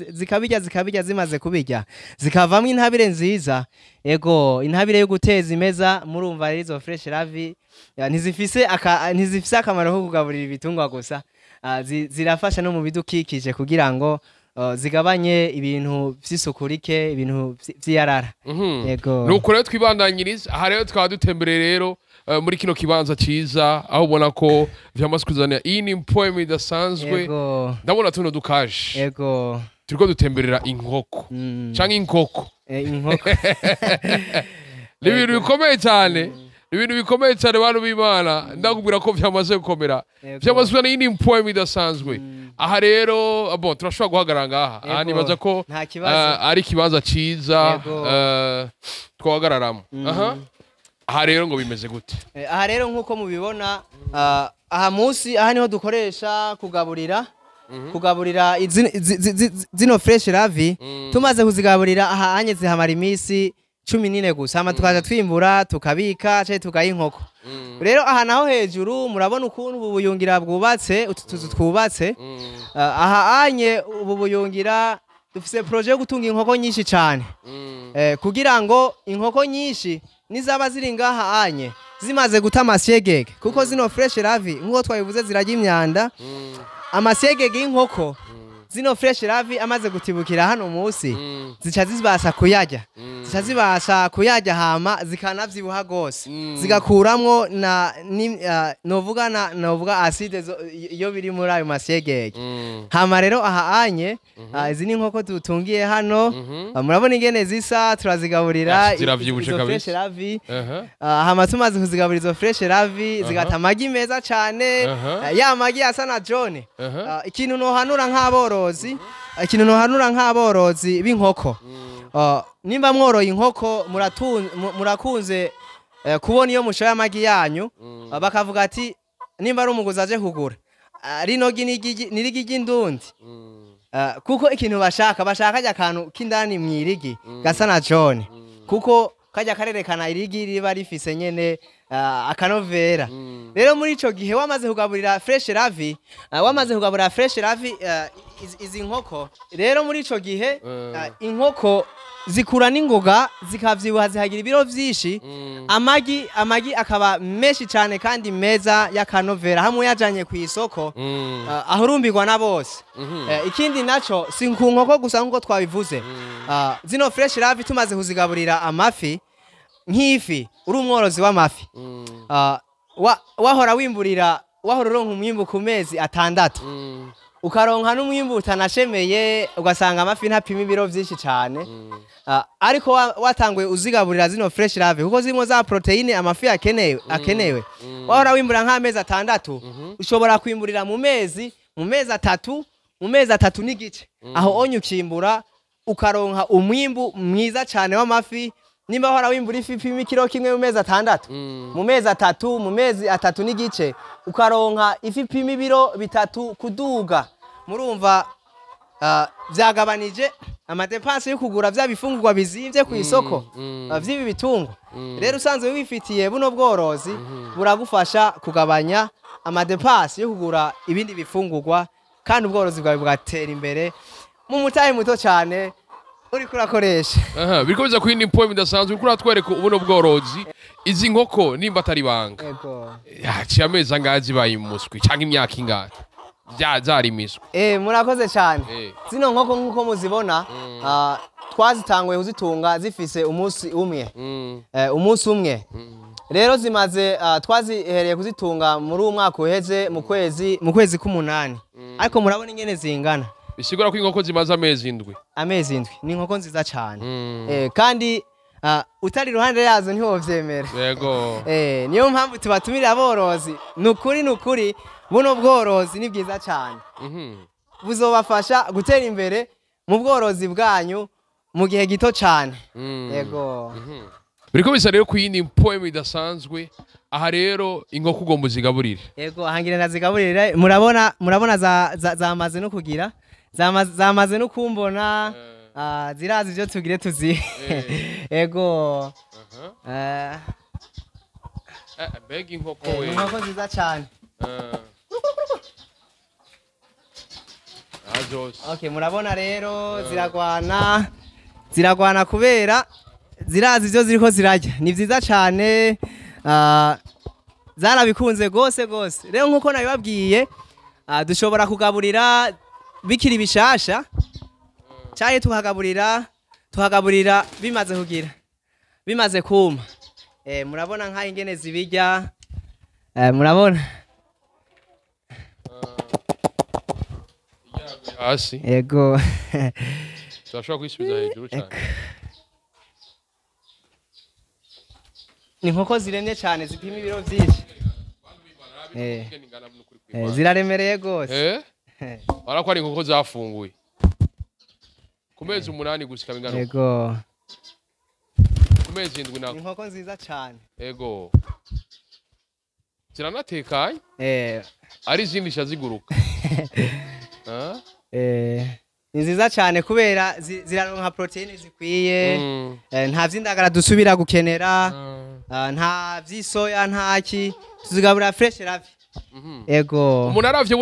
zikabirya, zikabirya. Zimaze kubirya zikavamwo intabire nziza. Ego, intabire yo guteza imeza. Murumva rero, izo fresh larvae ntizifise akamaro ko kugaburira ibitungwa gusa. Zirafasha no mu bidukikije kugira ngo zigabanye ibintu vy'isuku rike, ibintu vy'iyarara. Yego. Nuko rero twibandanyiriza aha. Rero tukaba dutembereye rero muri kino kibanza ciza, aho ubona ko vyamaze kuzanira iyi ni poem idasanzwe. Ndabona tuno dukaje, turiko dutemberera inkoko canke inkoko. Inkoko. Ni ibintu bikomeye cyane, ni ibintu bikomeye cyane, bantu b'Imana. Ndakubwira ko vyamaze gukomera, vyamaze kuzana iyindi poem idasanzwe. Aha rero, bon, turashobora guhagarara ngaha aha. Nibaza ko Nta kibazo. Ari ikibanza ciza, twahagararamo. Aha aha rero ngo bimeze gute? Aha rero nk'uko mubibona, aha munsi, aha niho dukoresha kugaburira zino fresh larvae. Tumaze kuzigaburira aha anye, zihamara iminsi 14 gusa, hama tukaza twimbura, tukabika canke tugaha inkoko. Rero aha naho hejuru murabona ukuntu ubu buyungira bwubatse, utu tuzu twubatse. Aha anye ubu buyungira, dufise projet yo gutunga inkoko nyinshi cane, kugira ngo inkoko nyinshi nizaba ziri ngaha anye zimaze guta amasyegege, kuko zino fresh larvae nk'uko twabivuze zirarya imyanda, amasyegege y'inkoko, zino fresh larvae amaze gutibukira hano munsi, zica zibasha kuyarya, zica zibasha kuyarya, hama zikanavyibuha gose, zigakuramwo na novuga na novuga acide iyo biri muri ayo masyegege. Hama rero aha anye, izi ni inkoko dutungiye hano. Murabona ingene zisa, turazigaburira Ziravyibushe izo kabisa. fresh larvae. Hama tumaze kuzigaburira izo fresh larvae, zigata amagi meza cane, ya magi asa na jaune. Ikintu nohanura nk'aborozi b'inkoko, nimba mworoye inkoko, murakunze kubona iyo mushoye amagi yanyu, bakavuga ati nimba ari umuguzi aje kugura Rino gi nirigi ry'indundi. Kuko ikintu bashaka kajya akantu k'indani mw'irigi gasa na jaune, kuko kajya karerekana irigi riba rifise nyene akanovera. Rero muri ico gihe wamaze kugaburira fresh larvae, izi nkoko, rero muri ico gihe inkoko zikura n'ingoga, zikavyibuha, zihagira ibiro vyinshi, amagi akaba menshi cyane kandi meza y'akanovera, hamwe yajanye ku isoko ahurumbirwa na bose. Ikindi naco si ku nkoko gusa nkuko twabivuze. Zino fresh larvae tumaze kuzigaburira amafi, nk'ifi uri umworozi w'amafi, wahora wimburira, wahora uronka umwimbu ku mezi 6, ukaronka n'umwimbu utanashemeye, ugasanga amafi ntapima ibiro vyinshi cyane. Ariko watanguye uzigaburira zino fresh larvae, kuko zimwe za proteine amafi akenewe, wahora wimbura nk'amezi 6, ushobora kwimburira mu mezi 3, mu mezi 3 n'igice. Aho onye ukimbura ukaronka umwimbu mwiza cyane w'amafi. Nimba wahora wimbura ifi ipima ikiro kimwe mu mezi 6, mu mezi 3, mu mezi 3 n'igice ukaronka ifi ipima ibiro 3 kuduga. Murumva vyagabanije amadepanse yo kugura vya bifungurwa bizimvye ku isoko vy'ibi bitungwa. Rero usanzwe wifitiye buno bworozi buragufasha kugabanya amadepanse yo kugura ibindi bifungurwa, kandi ubworozi bwawe bugatera imbere mu mutahe muto cyane uriko urakoresha. Biriko biza kwindi poem idasanzwe, uriko uratwereka ubuno bworozi. Izi nkoko nimba atari banga, haciye amezi angahe zibaye umuswi canke imyaka ingahe zari imiswi? Murakoze cyane. Zino nkoko nkuko muzibona, twazitanguye kuzitunga zifise umunsi umwe. Umunsi umwe. Rero zimaze, twazihereye kuzitunga muri uyu mwaka uheze mu kwezi k'umunani. Ariko murabona ingene zingana. Bisigura ko inkoko zimaze amezi 7. Amezi 7 ni inkoko nziza cyane. Kandi utari iruhande yazo ntiwovyemera. Yego. Niyo mpamvu tubatumira aborozi. Nukuri buno bworozi ni bwiza cyane. Buzobafasha gutera imbere mu bworozi bwanyu mu gihe gito cyane. Yego. Biriko bisa rero kuyindi poem idasanzwe. Aha rero inkoko ugomba uzigaburire. Yego, ahangira ndazigaburire. Murabona zamaze no kugira, zamaze no kumbona, zirazi ivyo tugire tuzi. Yego. Mbega inkoko we. Inkoko nziza cyane. Okay, murabona rero ziragwana kubera zirazi ivyo ziriko zirarya. Ni vyiza cyane, zarabikunze gose gose. Rero nkuko nabibabwiye, dushobora kugaburira bikiri bishasha, cyane tuhagaburira bimaze kugira, bimaze kuma. Murabona nka ingene zibirya. Murabona hasi. Yego. Turashobora kwisubiza hejuru cyane. Ni inkoko ziremye cyane, zipima ibiro byinshi. Ziraremereye gose. Barako ari inkoko zafunguye ku mezi 8 gushika bingana. Yego. Ku mezi 7 nako. Inkoko nziza cyane. Yego. Ziranatekanye. Ari izindi ziguruka. Ni nziza cyane kubera ziraronka proteine zikwiye, nta vy'indagara dusubira gukenera, nta vy'isoya, nta ki, tuzigabura fresh larvae. Yego. Umuntu aravye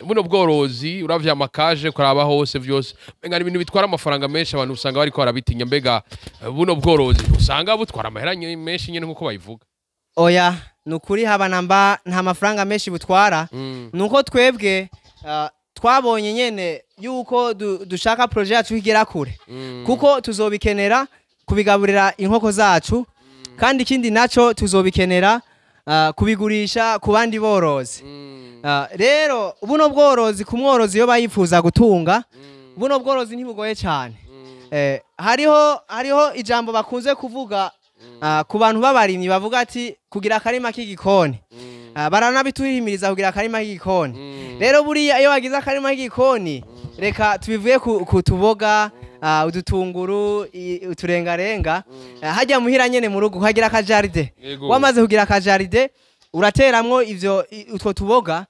buno bworozi, uravye amakaje kuraba hose vyose, mbega ni ibintu bitwara amafaranga menshi, abantu usanga bariko barabitinya. Mbega buno bworozi usanga butwara amahera menshi nyene nkuko bayivuga? Oya, nukuri haba namba nta mafaranga menshi butwara. Nuko twebwe twabonye nyene yuko dushaka projet yacu igera kure, kuko tuzobikenera kubigaburira inkoko zacu, kandi ikindi naco tuzobikenera kubigurisha ku bandi borozi. Rero buno bworozi ku mworozi yo bayifuza gutunga, buno bworozi ntibugoye cyane. Hariho ijambo bakunze kuvuga ku bantu b'abarimyi, bavuga ati kugira akarima k'igikoni. Baranabituhimiriza kugira akarima k'igikoni. Rero buriya iyo wagize akarima k'igikoni, reka tubivuye ku tuboga, udutunguru, uturengarenga, hajya muhira nyene mu rugo ukagira akajaride. Wamaze kugira akajaride urateramwo ivyo utwo tuboga.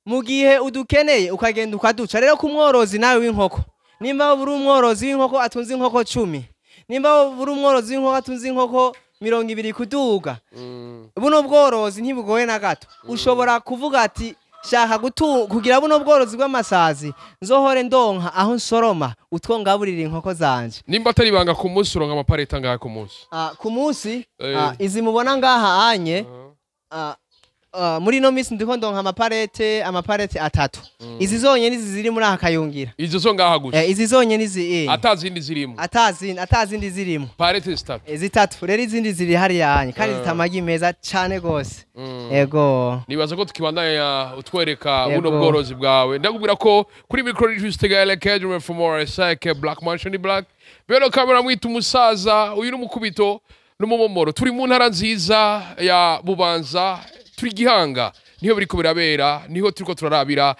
Mu gihe udukeneye ukagenda ukaduca. Rero ku mworozi nawe w'inkoko, nimba uri umworozi w'inkoko atunze inkoko 10, nimba uri umworozi w'inkoko atunze inkoko 20 kuduga, buno bworozi ntibugoye na gato. Ushobora kuvuga ati shaka kugira buno bworozi bw'amasazi, nzohore ndonka aho nsoroma utwo ngaburira inkoko zanje. Nimba atari ibanga, ku munsi uronka amapareta angahe ku munsi? Ku munsi, izi mubona ngaha anye, muri ino minsi ndiko ndonka amaparete 3. Izi zonyene, izi ziri muri aka kayungira. Izo zo ngaha gusa? Izi zonyene izi. Atazindi zirimo? Atazindi zirimo. Parete 3. 3. Rero izindi ziri hariya anye kandi zita amagi meza cane gose. Ego. Nibaza ko tukibandanya utwereka buno bworozi bwawe. Ndakubwira ko kuri micro Juste Gaël Kedrum from RSK Black Mansion Black. Bero kamera mwita umusaza, uyu n'umukubito n'umumomoro. Turi mu ntara nziza ya Bubanza, turi Gihanga, niho biriko birabera, niho turiko turarabira,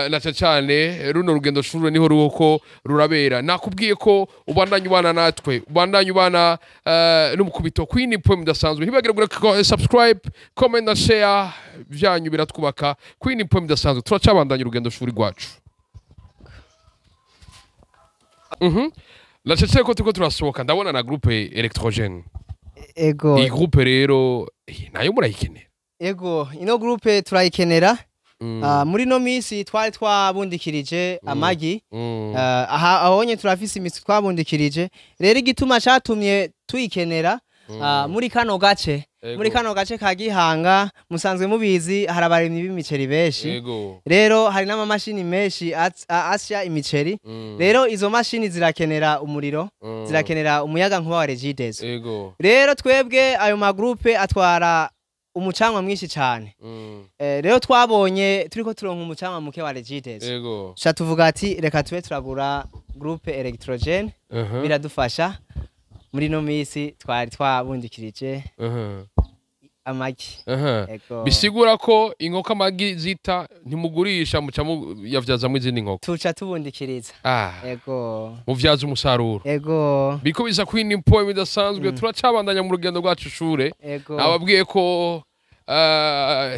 na cyane runo rugendo shure niho ruko rurabera. Nakubwiye ko ubandanya ubana natwe, ubandanya ubana n'umukubito Queen Poem idasanzwe. Ntibagire gukora subscribe, comment na share, byanyu biratwubaka. Queen Poem idasanzwe, turacabandanya urugendo shuri rwacu. Nacece ko turiko turasohoka, ndabona na groupe électrogène. Ego. Iyi groupe rero nayo murayikenera? Ego, ino groupe turayikenera. Muri no misi twari twabundikirije amagi. Aha abonye turafise imisi twabundikirije. Rero igituma catumye tuyikenera, muri kano gace, muri kano gace ka Gihanga musanzwe mubizi hari abarimyi b'imiceri benshi. Rero hari n'amamashini menshi asya imiceri. Rero izo mashini zirakenera umuriro, zirakenera umuyaga nkuba wa Regideso. Rero twebwe ayo magroupe atwara umucanwa mwinshi cyane. Rero twabonye turiko turonka umucanwa muke wa Regideso. Sha tuvuga ati reka tube turagura groupe électrogène, biradufasha. Muri no misi twari twabundikirije amagi. Bisigura ko inkoko amagi zita ntimugurisha, muca yavyazamwo izindi nkoko. Tuca tubundikiriza. Ego. Muvyaza umusaruro. Ego. Biko biza Queen Poem idasanzwe, turacabandanya mu rugendo rwacu shure. Ababwiye ko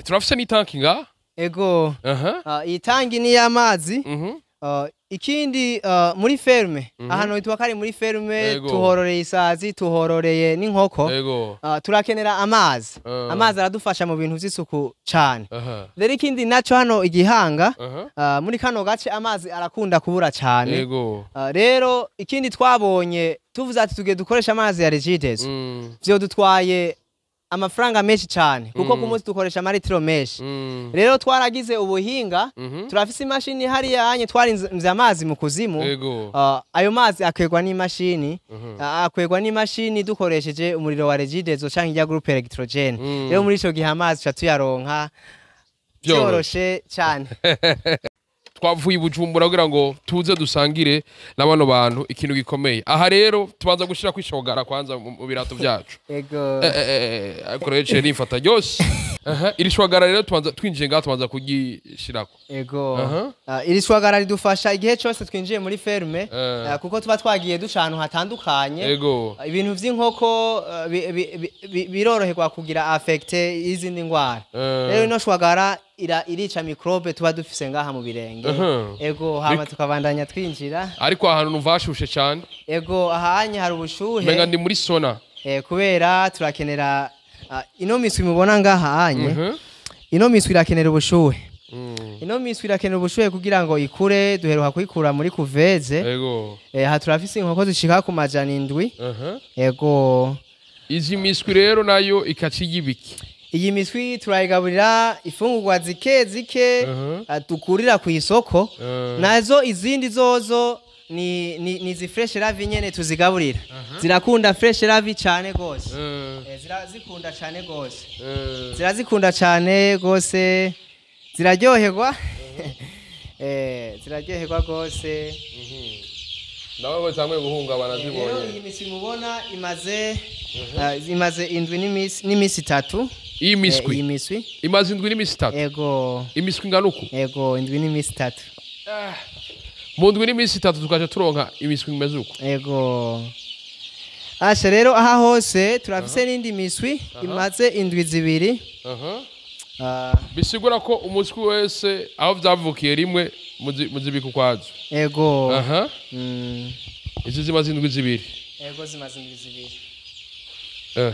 turafise n'itanki nga? Ego. Iyi tanki ni y'amazi. Ikindi muri ferme, ahantu hitwa kari muri ferme, tuhororeye isazi, tuhororeye n'inkoko. Turakenera amazi. Amazi aradufasha mu bintu vy'isuku cane. Rero ikindi naco hano Igihanga, muri kano gace amazi arakunda kubura cane. Rero ikindi twabonye tuvuze ati tugiye dukoresha amazi ya Regideso, vyo dutwaye amafaranga menshi cyane, kuko ku munsi dukoresha amaritiro menshi. Rero twaragize ubuhinga, turafise imashini hariya anye twarinze amazi mu kuzimu. Ayo mazi akwegwa n'imashini, akwegwa n'imashini dukoresheje umuriro wa Regideso canke ya groupe électrogène. Rero muri ico gihe amazi tuca tuyaronka byoroshe cyane. Twavuye Bujumbura kugira ngo tuze dusangire na bano bantu ikintu gikomeye. Aha rero tubanza gushira kwishogara kwanza mu birato byacu. Ego. Ariko rero nifata ryose. Iri shwagara rero tubanza twinjiye ngaha tubanza kugishirako. Ego. Iri shwagara ridufasha igihe cyose twinjiye muri ferme, kuko tuba twagiye duca ahantu hatandukanye. Ego. Ibintu vy'inkoko biroroherwa kugira affecte izindi ndwara. Rero ino shwagara irica microbe tuba dufise ngaha mu birenge. Ego, hama tukabandanya twinjira. Ariko ahantu numva hashushe cyane. Ego, ahanye hari ubushuhe. Menga ndi muri sona. Kubera turakenera ino miswi mubona ngaha anye. Ino miswi irakenera ubushuhe. Ino miswi irakenera ubushuhe kugira ngo ikure, duheruka kuyikura muri kuveze. Ego. Aha turafise inkoko zishika ku 700. Ego. Izi miswi rero nayo ikaciyibiki. Iyi miswi turayigaburira ifungurwa zike zike, dukurira ku isoko. Nazo izindi zozo ni zi fresh ravi nyene tuzigaburira. Zirakunda fresh ravi cyane gose. Zirazikunda cyane gose. Zirazikunda cyane gose. Ziraryoherwa. Ziraryoherwa gose. Nawe cyangwa guhungabana zibonye. Iyi miswi mubona imaze indwi n'imisi 3. Iyi miswi imaze indwi n'imisi 3. Ego. Imiswi ingana uku? Ego, indwi n'imisi 3. Mu ndwi n'imisi 3 tukaje turonka imiswi imeze uku. Ego. Asha rero aha hose turafise n'indi miswi imaze indwi 2. Bisigura ko umuswi wese aho vyavukiye rimwe muzibika ukwazo. Ego. Aha. Izi zimaze indwi 2. Ego, zimaze indwi 2.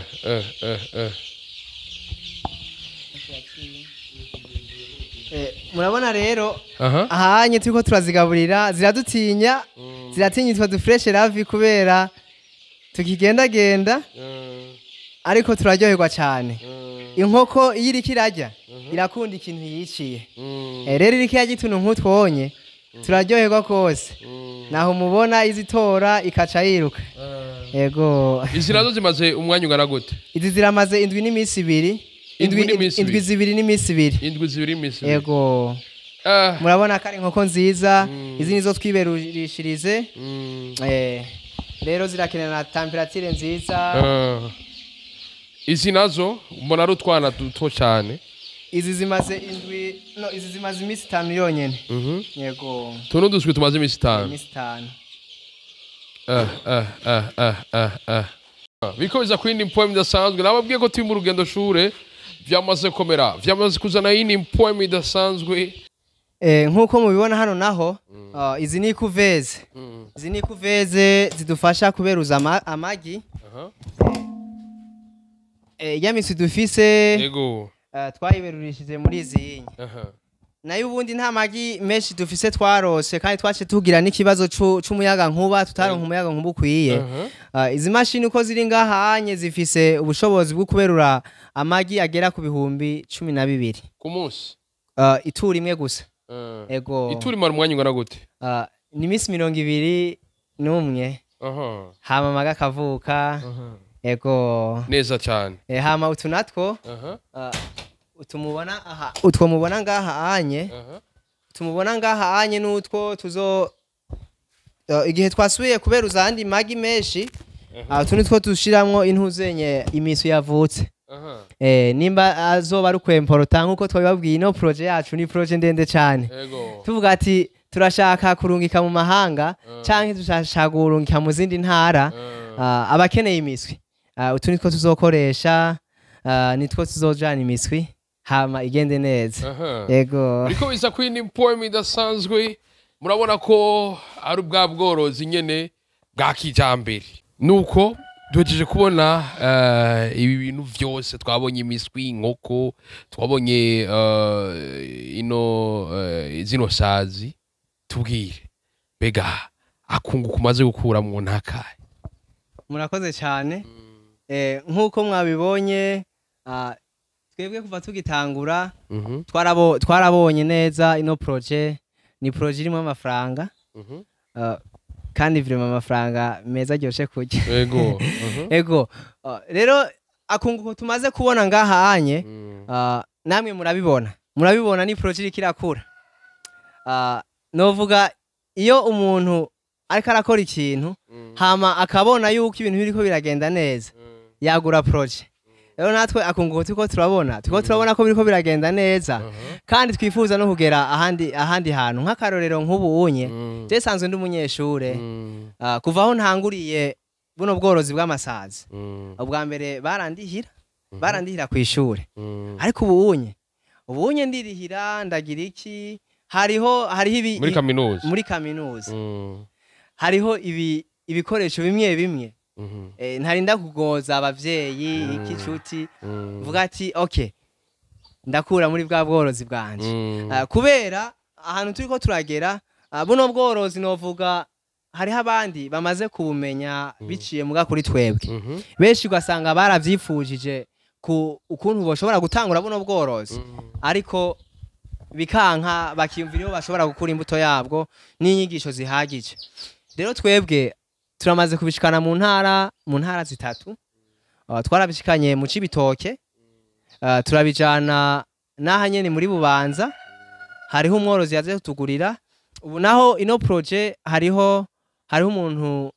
Murabona rero ahanye turiko turazigaburira ziradutinya, ziratinya itwa dufreshe ravi kubera tukigendagenda, ariko turaryoherwa cyane. Inkoko iyo iriko irarya irakunda ikintu yiciye. Rero iriko irarya utuntu nk'utwonye turaryoherwa kose. Naho mubona izitora ikaca yiruka. Ego. Izi nazo zimaze umwanya ungana gute? Izi ziramaze indwi n'iminsi 2. Indwi n'iminsi Indwi 2 n'iminsi 2. Indwi 2 n'iminsi 2. Ego. Murabona ko ari inkoko nziza. Izi nizo twiberurishirize. Rero zirakenera na temperature nziza. Izi nazo mbona ari utwana duto cyane. Izi zimaze indwi, no, izi zimaze iminsi 5 yonyene. Yego. Tuno duswi tumaze iminsi 5. Iminsi 5. Biko biza kwindi poem idasanzwe. Nababwiye ko turi mu rugendo shure, vyamaze komera, vyamaze kuzana yindi poem idasanzwe. Nkuko mubibona hano naho, izi ni kuveze. Izi ni kuveze zidufasha kuberuza amagi. Ya misi dufise. Yego. Twayiberurishije muri izi yinye. Nayo ubundi nta magi menshi dufise twarose, kandi twace tugira n'ikibazo c'umuyaga nkuba, tutaronka umuyaga nkuba ukwiye. Izi mashini uko ziri ngahanye zifise ubushobozi bwo kuberura amagi agera ku 12,000 ku munsi. Ituri imwe gusa. Ego. Ituri mara umwanya ungana gute? Ni iminsi 21. Hama amaga akavuka. Ego. Neza cyane. Hama utu natwo, utumubona aha, utwo mubona ngaha anye. Tumubona ngaha anye nutwo tuzo igihe twasubiye kuberuza andi magi menshi, utu nitwo dushiramwo intuzenye imisu yavutse. Nimba azoba ari kwemporota nkuko twabibabwiye, ino projet yacu ni projet ndende cyane. Tuvuga ati turashaka kurungika mu mahanga canke turashaka kurungika mu zindi ntara, abakeneye imiswi. Utu nitwo tuzokoresha, nitwo tuzojana imiswi hama igende neza. Yego. Biko biza kwindi poem idasanzwe. Murabona ko ari ubwa bworozi nyene bwa kijambere. Nuko duhejeje kubona ibi bintu vyose, twabonye imiswi, inkoko, twabonye ino zino sazi. Tubwire mbega akunguka umaze gukuramwo ntakahe? Murakoze cyane. Nkuko mwabibonye, twebwe kuva tugitangura twarabonye neza ino projet ni projet irimo amafaranga. Kandi vraiment amafaranga meza aryoshe kurya. Ego. Ego. Rero akunguko tumaze kubona ngaha anye, namwe murabibona. Murabibona ni projet iriko irakura. Novuga iyo umuntu ariko arakora ikintu hama akabona yuko ibintu biriko biragenda neza, yagura projet. Rero natwe akunguko turiko turabona, turiko turabona ko biriko biragenda neza, kandi twifuza no kugera ahandi hantu. Nk'akarorero nk'ubu unye, je sanzwe ndi umunyeshure, kuva aho ntanguriye buno bworozi bw'amasazi, ubwa mbere barandihira kw'ishure. Ariko ubu unye ndirihira, ndagira iki, hariho ibi muri kaminuza, muri kaminuza hariho ibikoresho bimwe bimwe. Ntarinda kugoza abavyeyi iki cuti, mvuga ati okay, ndakura muri bwa bworozi bwanje. Kubera ahantu turiko turagera, buno bworozi novuga hariho abandi bamaze kubumenya biciye muga kuri twebwe. Benshi ugasanga baravyifujije ku ukuntu boshobora gutangura buno bworozi, ariko bikanka, bakiyumvira iyo bashobora gukura imbuto yabwo n'inyigisho zihagije. Rero twebwe turamaze kubishikana mu ntara 3. Twarabishikanye mu Cibitoke, turabijana naha nyene muri Bubanza, hariho umworozi yaje kutugurira. Ubu naho ino projet hariho umuntu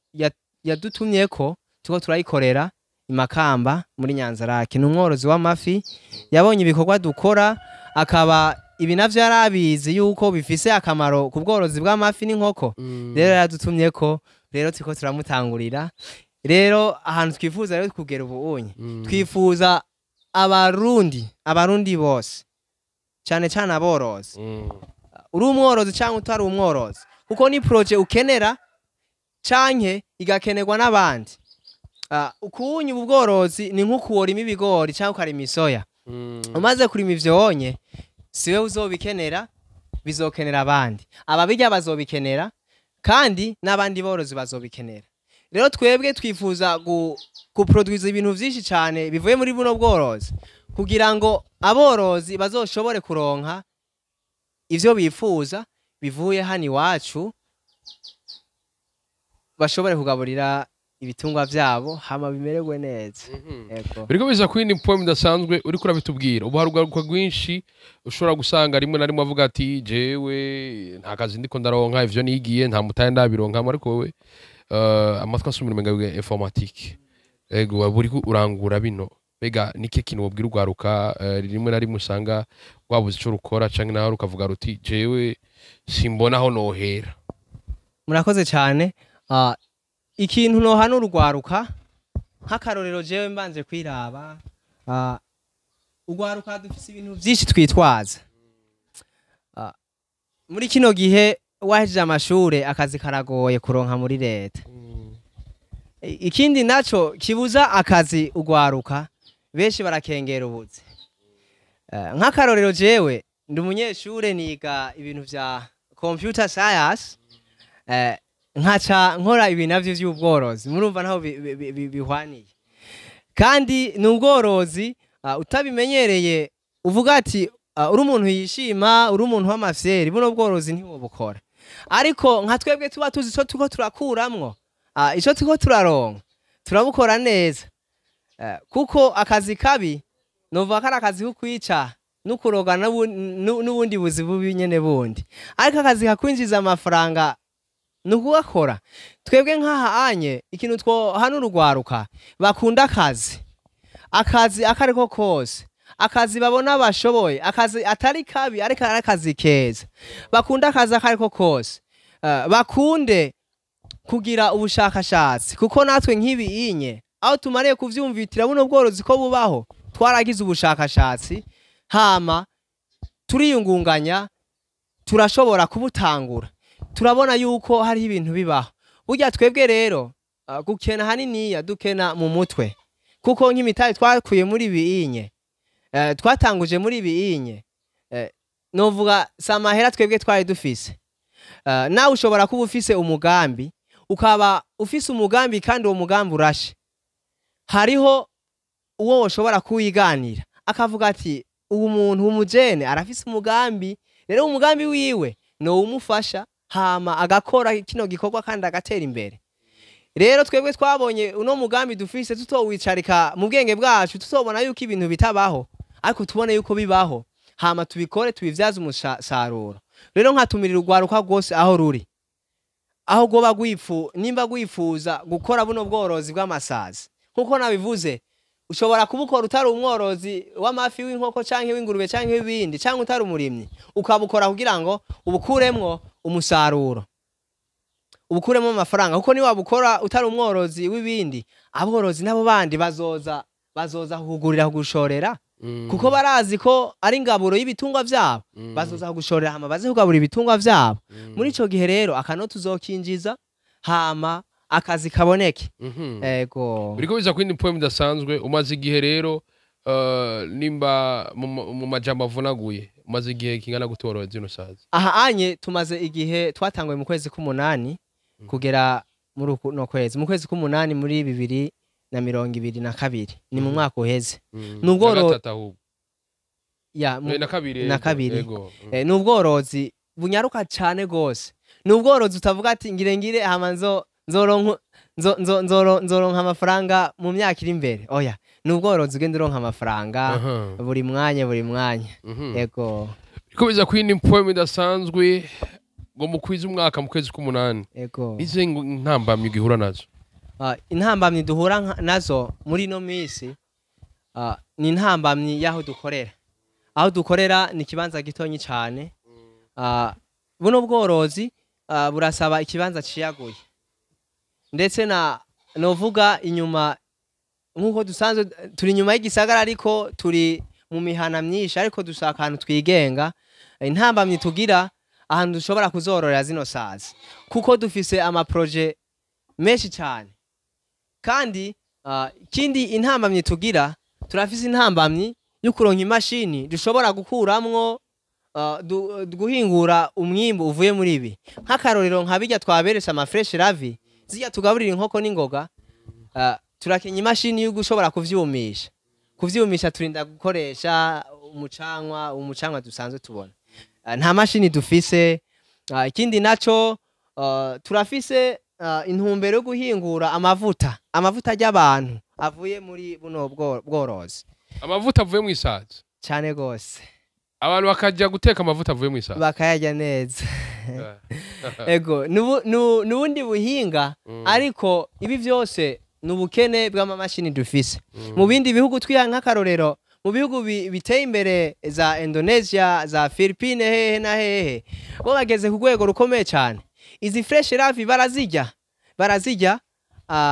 yadutumyeko, tuko turayikorera Imakamba muri Nyanzarake. Ni umworozi w'amafi, yabonye ibikorwa dukora, akaba ibi navyo yarabizi yuko bifise akamaro ku bworozi bw'amafi n'inkoko. Rero yadutumyeko, rero turiko turamutangurira. Rero ahantu twifuza rero kugera ubu unye, twifuza abarundi bose Cyane cyane aborozi, uri umworozi cyangwa utari umworozi, kuko ni projet ukenera canke igakenerwa n'abandi. Ukuwunya ubu bworozi ni nko kuworima ibigori cyangwa ukarima isoya. Umaze kurima ivyo wonye, siwe uzobikenera, bizokenera abandi. Ababirya bazobikenera, kandi n'abandi borozi bazobikenera. Rero twebwe twifuza guproduiza ibintu vyinshi cyane bivuye muri buno bworozi, kugira ngo aborozi bazoshobore kuronka ivyo bifuza bivuye hano iwacu, bashobore kugaburira ibitungwa vyabo hama bimererwe neza. Ego. Biriko biza ku yindi point idasanzwe uriko urabitubwira. Ubu hari urwaruka rwinshi ushobora gusanga rimwe na rimwe avuga ati: "Jewe nta kazi ndiko ndaronka, ivyo nigiye nta mutahe ndabironkamo." Ariko wewe, amatwi asumira, umenga wiga informatique. Ego, waba uriko urangura bino. Mbega niki kintu wobwira urwaruka rimwe na rimwe usanga rwabuze ico rukora, canke nawe rukavuga ruti: "Jewe simbona aho nohera"? Murakoze cyane. Ikintu nohana urwaruka, nk'akarorero jewe mbanje kwiraba, urwaruka dufise ibintu vyinshi twitwaza. Muri kino gihe wahejeje amashure, akazi karagoye kuronka muri leta. Ikindi naco kibuza akazi urwaruka, benshi barakengera ubuzi. Nk'akarorero jewe ndi umunyeshure, niga ibintu vya computer science, nkaca nkora ibi navyo vy'ubworozi. Murumva naho bihwaniye, kandi ni ubworozi utabimenyereye, uvuga ati uri umuntu yishima, uri umuntu w'amafyeri, buno bworozi ntiwobukora. Ariko nka twebwe tuba tuzi ico turiko turakuramwo, ico turiko turaronka, turabukora neza. Kuko akazi kabi novuga ko ari akazi ko kwica no kuroga n'ubundi buzi bubi nyene bundi, ariko akazi kakwinjiza amafaranga ni ukugakora. Twebwe nk'aha anye, ikintu two hano, urugwaruka bakunda akazi, akazi akariko kose, akazi babona bashoboye, akazi atari kabi ariko ari akazi keza, bakunda akazi akariko kose. Bakunde kugira ubushakashatsi, kuko natwe nk'ibi inye aho tumariye kuvyumvitira buno bworozi ko bubaho, twaragize ubushakashatsi, hama turiyungunganya, turashobora kubutangura, turabona yuko hariho ibintu bibaho. Burya twebwe rero, gukena haniniya dukena mu mutwe, kuko nk'imitahe twakuye muri ibi inye, twatanguje muri ibi inye, novuga si amahera twebwe twari dufise. Nawe ushobora kuba ufise umugambi, ukaba ufise umugambi kandi uwo mugambi urashe, hariho uwo woshobora kuwiganira akavuga ati: "Ubu muntu w'umujene arafise umugambi, rero umugambi wiwe ni uwumufasha, hama agakora kino gikorwa kandi agatera imbere." Rero twebwe twabonye uno mugambi dufise tutowicarika mu bwenge bwacu, tutobona yuko ibintu bitabaho, ariko tubone yuko bibaho, hama tubikore, tubivyaze umusaruro. Rero nkatumirira urwaruka rwose aho ruri, aho rwoba rwifu nimba rwifuza gukora buno bworozi bw'amasazi, nkuko nabivuze, ushobora kubukora utari umworozi w'amafi, w'inkoko canke w'ingurube canke w'ibindi, canke utari umurimyi, ukabukora kugira ngo ubukuremwo umusaruro, ubukuremo amafaranga. Kuko niwabukora utari umworozi w'ibindi, aborozi nabo bandi bazoza kukugurira, kugushorera, kuko barazi ko ari ingaburo y'ibitungwa vyabo. Bazoza kugushorera, hama baze kugabura ibitungwa vyabo. Muri ico gihe rero akanoti uzokinjiza, hama akazi kaboneke. Ego. Biriko biza ku yindi point idasanzwe. Umaze igihe rero, nimba mu majambo avunaguye, umaze igihe kingana gute woroye zino sazi? Aha anye tumaze igihe, twatanguye mu kwezi k'umunani kugera muri kuno kwezi, mu kwezi k'umunani muri 2022, ni mu mwaka uheze. Na gatatu ahubwo. Ya, Na kabiri. Na Ego, kabiri. Ego. Ni ubworozi bunyaruka cane gose. Ni ubworozi utavuga ati ngire hama nzo nzoronka nzo nzo nzoronka amafaranga mu myaka iri imbere. Oya, ni ubworozi ugenda uronka amafaranga buri mwanya, buri mwanya. Ego. Biriko biza ku yindi point idasanzwe, ngo mukwize umwaka mu kwezi k'umunani. Ego. Nize ntambamyi ugihura nazo? Intambamyi duhura nazo muri ino minsi, ni intambamyi y'aho dukorera. Aho dukorera ni ikibanza gitonyi cane. Buno bworozi burasaba ikibanza ciyaguye, ndetse na novuga inyuma, nk'uko dusanzwe turi inyuma y'igisagara, ariko turi mu mihana myinshi, ariko dushaka ahantu twigenga. Intambamyi tugira ahantu dushobora kuzororera zino sazi, kuko dufise ama projets menshi cyane. Kandi ikindi intambamyi tugira, turafise intambamyi yo kuronka imashini dushobora gukuramwo guhingura umwimbu uvuye muri ibi. Nk'akarorero, nka bijya twaberetse, ama fraîches larves zijya tugaburira inkoko n'ingoga, turakenya imashini yo gushobora kuvyumisha. Kuvyumisha turinda gukoresha umucanwa dusanzwe tubona. Nta mashini dufise. Ikindi naco, turafise intumbero yo guhingura amavuta y'abantu avuye muri buno bworozi. Amavuta avuye mu isazi? Cane gose. Abantu bakajya guteka amavuta avuye mu isazi? Bakayarya neza. Ego, nubundi buhinga. Ariko ibi vyose ni ubukene bw'amamashini dufise. Mu bindi bihugu, twiha nk'akarorero, mu bihugu biteye imbere za Indonesia, za Philippines, hehe na hehe, bo bageze ku rwego rukomeye cyane. Izi fraîches larves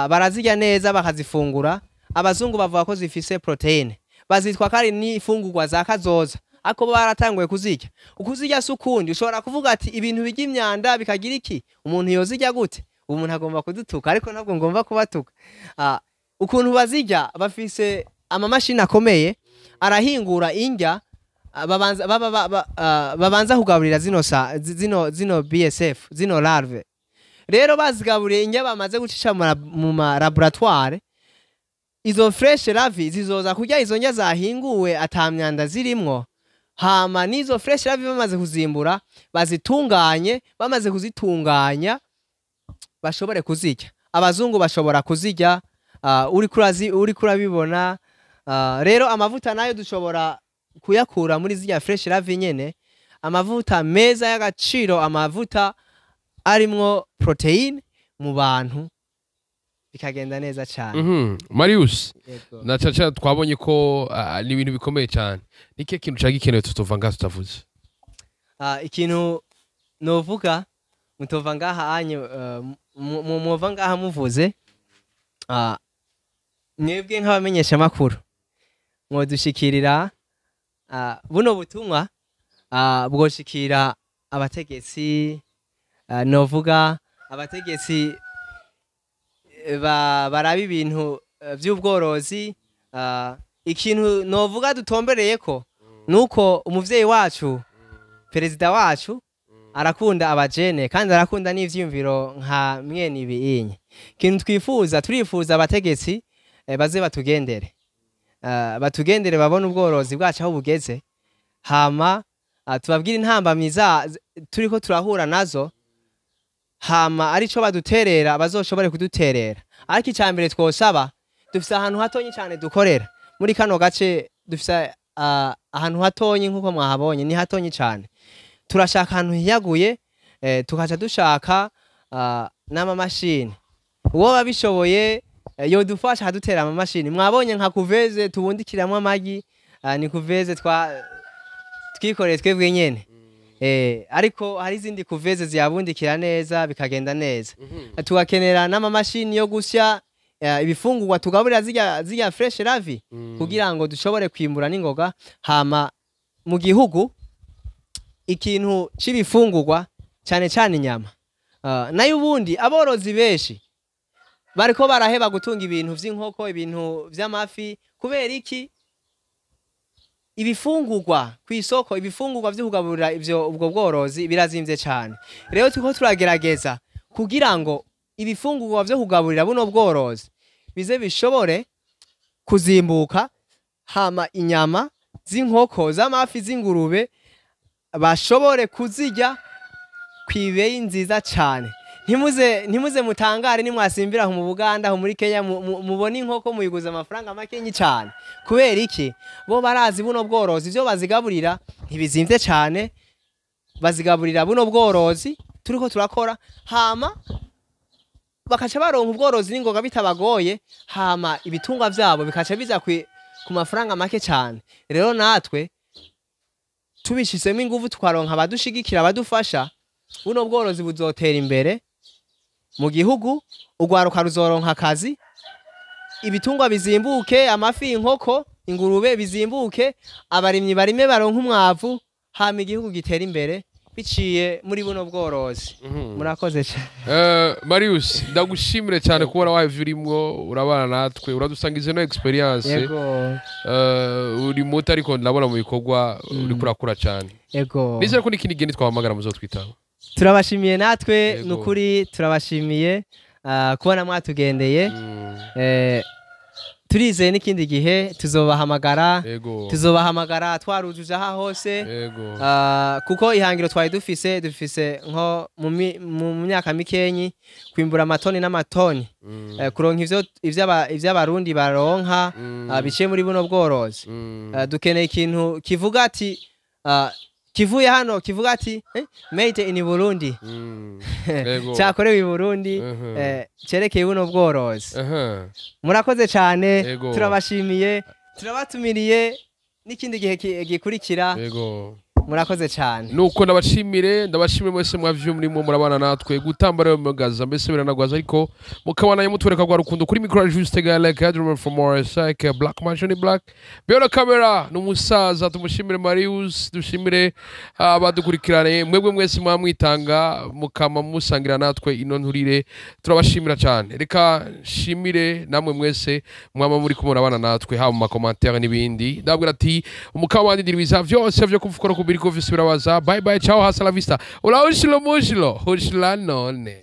barazirya neza, bakazifungura. Abazungu bavuga ko zifise protéine, bazitwa ko ari n'ifungurwa za kazoza, ariko bo baratanguye kuzirya. Ukuzirya si ukundi, ushobora kuvuga ati ibintu birya imyanda bikagira iki, umuntu yozirya gute? Umuntu agomba kudutuka, ariko ntabwo ngomba kubatuka. Ukuntu bazirya, bafise amamashini akomeye arahingura indya, babanza baba babanza kugaburira zino sa, zino BSF, zino larve. Rero bazigaburiye indya bamaze gucisha mu ma laboratoire, izo fraîches larves zizoza kurya izo ndya zahinguwe ata myanda zirimwo. Hama n'izo fraîches larves bamaze kuzimbura, bazitunganye, bamaze kuzitunganya bashobore kuzirya. Abazungu bashobora kuzirya, uriko urabibona. Rero amavuta nayo dushobora kuyakura muri zirya fraîches larves nyene, amavuta meza y'agaciro, amavuta arimwo protéine mu bantu, bikagenda neza cyane. Marius, Yego. na caca twabonye ko ni ibintu bikomeye cyane. Nike kintu cari gikenewe tutova ngaha tutavuze? Ikintu novuga mutova ngaha anyu, muva ngaha muvuze, mwebwe nk'abamenyesha makuru mwodushikirira buno butumwa, bwoshikira abategetsi, novuga abategetsi baraba ibintu vy'ubworozi. Ikintu novuga dutombereye ko nuko umuvyeyi wacu, perezida wacu, arakunda abajene kandi arakunda n'ivyiyumviro nka mwene ibi inye. Ikintu twifuza, turifuza abategetsi baze batugendere, babone ubworozi bwacu aho bugeze, hama tubabwire intambamyi turiko turahura nazo, hama arico baduterera bazoshobore kuduterera. Ariko icya mbere twosaba, dufise ahantu hatonyi cyane dukorera muri kano gace. Dufise ahantu hatonyi, nk'uko mwahabonye ni hatonyi cyane. Turashaka ahantu hiyaguye, tukaca dushaka n'amamashini. Uwo babishoboye yodufasha hadutera amamashini. Mwabonye nka couveuse tubundikiramwo amagi, ni couveuse twikoreye twebwe nyene, ariko hari izindi couveuses ziyabundikira neza bikagenda neza. Tugakenera n'amamashini yo gusya ibifungurwa tugaburira zirya fraîches larves, kugira ngo dushobore kwimbura n'ingoga. Hama mu gihugu ikintu c'ibifungurwa, cyane cyane inyama, nayo ubundi aborozi benshi bariko baraheba gutunga ibintu vy'inkoko, ibintu vy'amafi. Kubera iki? Ibifungurwa kw'isoko, ibifungurwa vyo kugaburira ivyo ubwo bworozi birazimvye cyane. Rero turiko turagerageza kugira ngo ibifungurwa vyo kugaburira buno bworozi bize bishobore kuzimbuka, hama inyama z'inkoko, z'amafi, z'ingurube bashobore kuzirya kw'ibeyi nziza cyane. Ntimuze mutangare nimwasimbira aho mu Buganda, aho muri Kenya, mubone inkoko muyiguza amafaranga makenyi cyane. Kubera iki? Bo barazi buno bworozi ivyo bazigaburira ntibizimvye cyane, bazigaburira buno bworozi turiko turakora, hama bakaca baronka ubworozi n'ingoga bitabagoye, hama ibitungwa vyabo bikaca biza ku mafaranga make cyane. Rero natwe tubishizemo inguvu, tukaronka abadushigikira, abadufasha, buno bworozi buzotera imbere mu gihugu, urwaruka ruzoronka akazi, ibitungwa bizimbuke, amafi, inkoko. Ingurube bizimbuke, abarimyi barime baronke umwavu, hama igihugu gitera imbere biciye muri buno bworozi. Murakoze cyane. Marius, ndagushimire cyane kubona wahevye urimwo urabana natwe, uradusangiza ino experience. Uri muto, ariko ndabona mu bikorwa uriko urakura cyane. Nizere ko n'ikindi gihe nitwahamagara muzotwitaba. Turabashimiye natwe. Nukuri turabashimiye kubona mwatugendeye. Turizeye n'ikindi gihe tuzobahamagara. Tuzobahamagara twarujuje aha hose. Kuko ihangiro twari dufise nko mu myaka mikenyi kwimbura amatoni n'amatoni, kuronka ivyo Abarundi baronka biciye muri buno bworozi. Dukeneye ikintu kivuga ati kivuye hano, kivuga ati "Made in Burundi", cyakorewe i Burundi, cerekeye buno bworozi. Murakoze cyane. Turabashimiye, turabatumiriye n'ikindi gihe gikurikira. Murakoze cyane. Nuko ndabashimire mwese mwavyo murimo murabana natwe gutamba rero mugaza, mbese biranagwaza, ariko mukabana mutwereka rwa rukundo. Kuri micro, Juste Gale Cadrum from RSI Black Mansion Black Beyond camera n'umusaza. Tumushimire Marius, dushimire abadukurikirane, mwebwe mwese mwamwitanga mukama musangira natwe ino nturire, turabashimira cyane. Reka nshimire namwe mwese mwama muri kumwe murabana natwe, haba mu ma commentaires n'ibindi. Ndabwira ati umukama wandi ndiribiza vyose vyo kumfukora kubiriko vyose birabaza. Bye bye, ciao, hasta la vista, ula ushilo mushilo ushila none.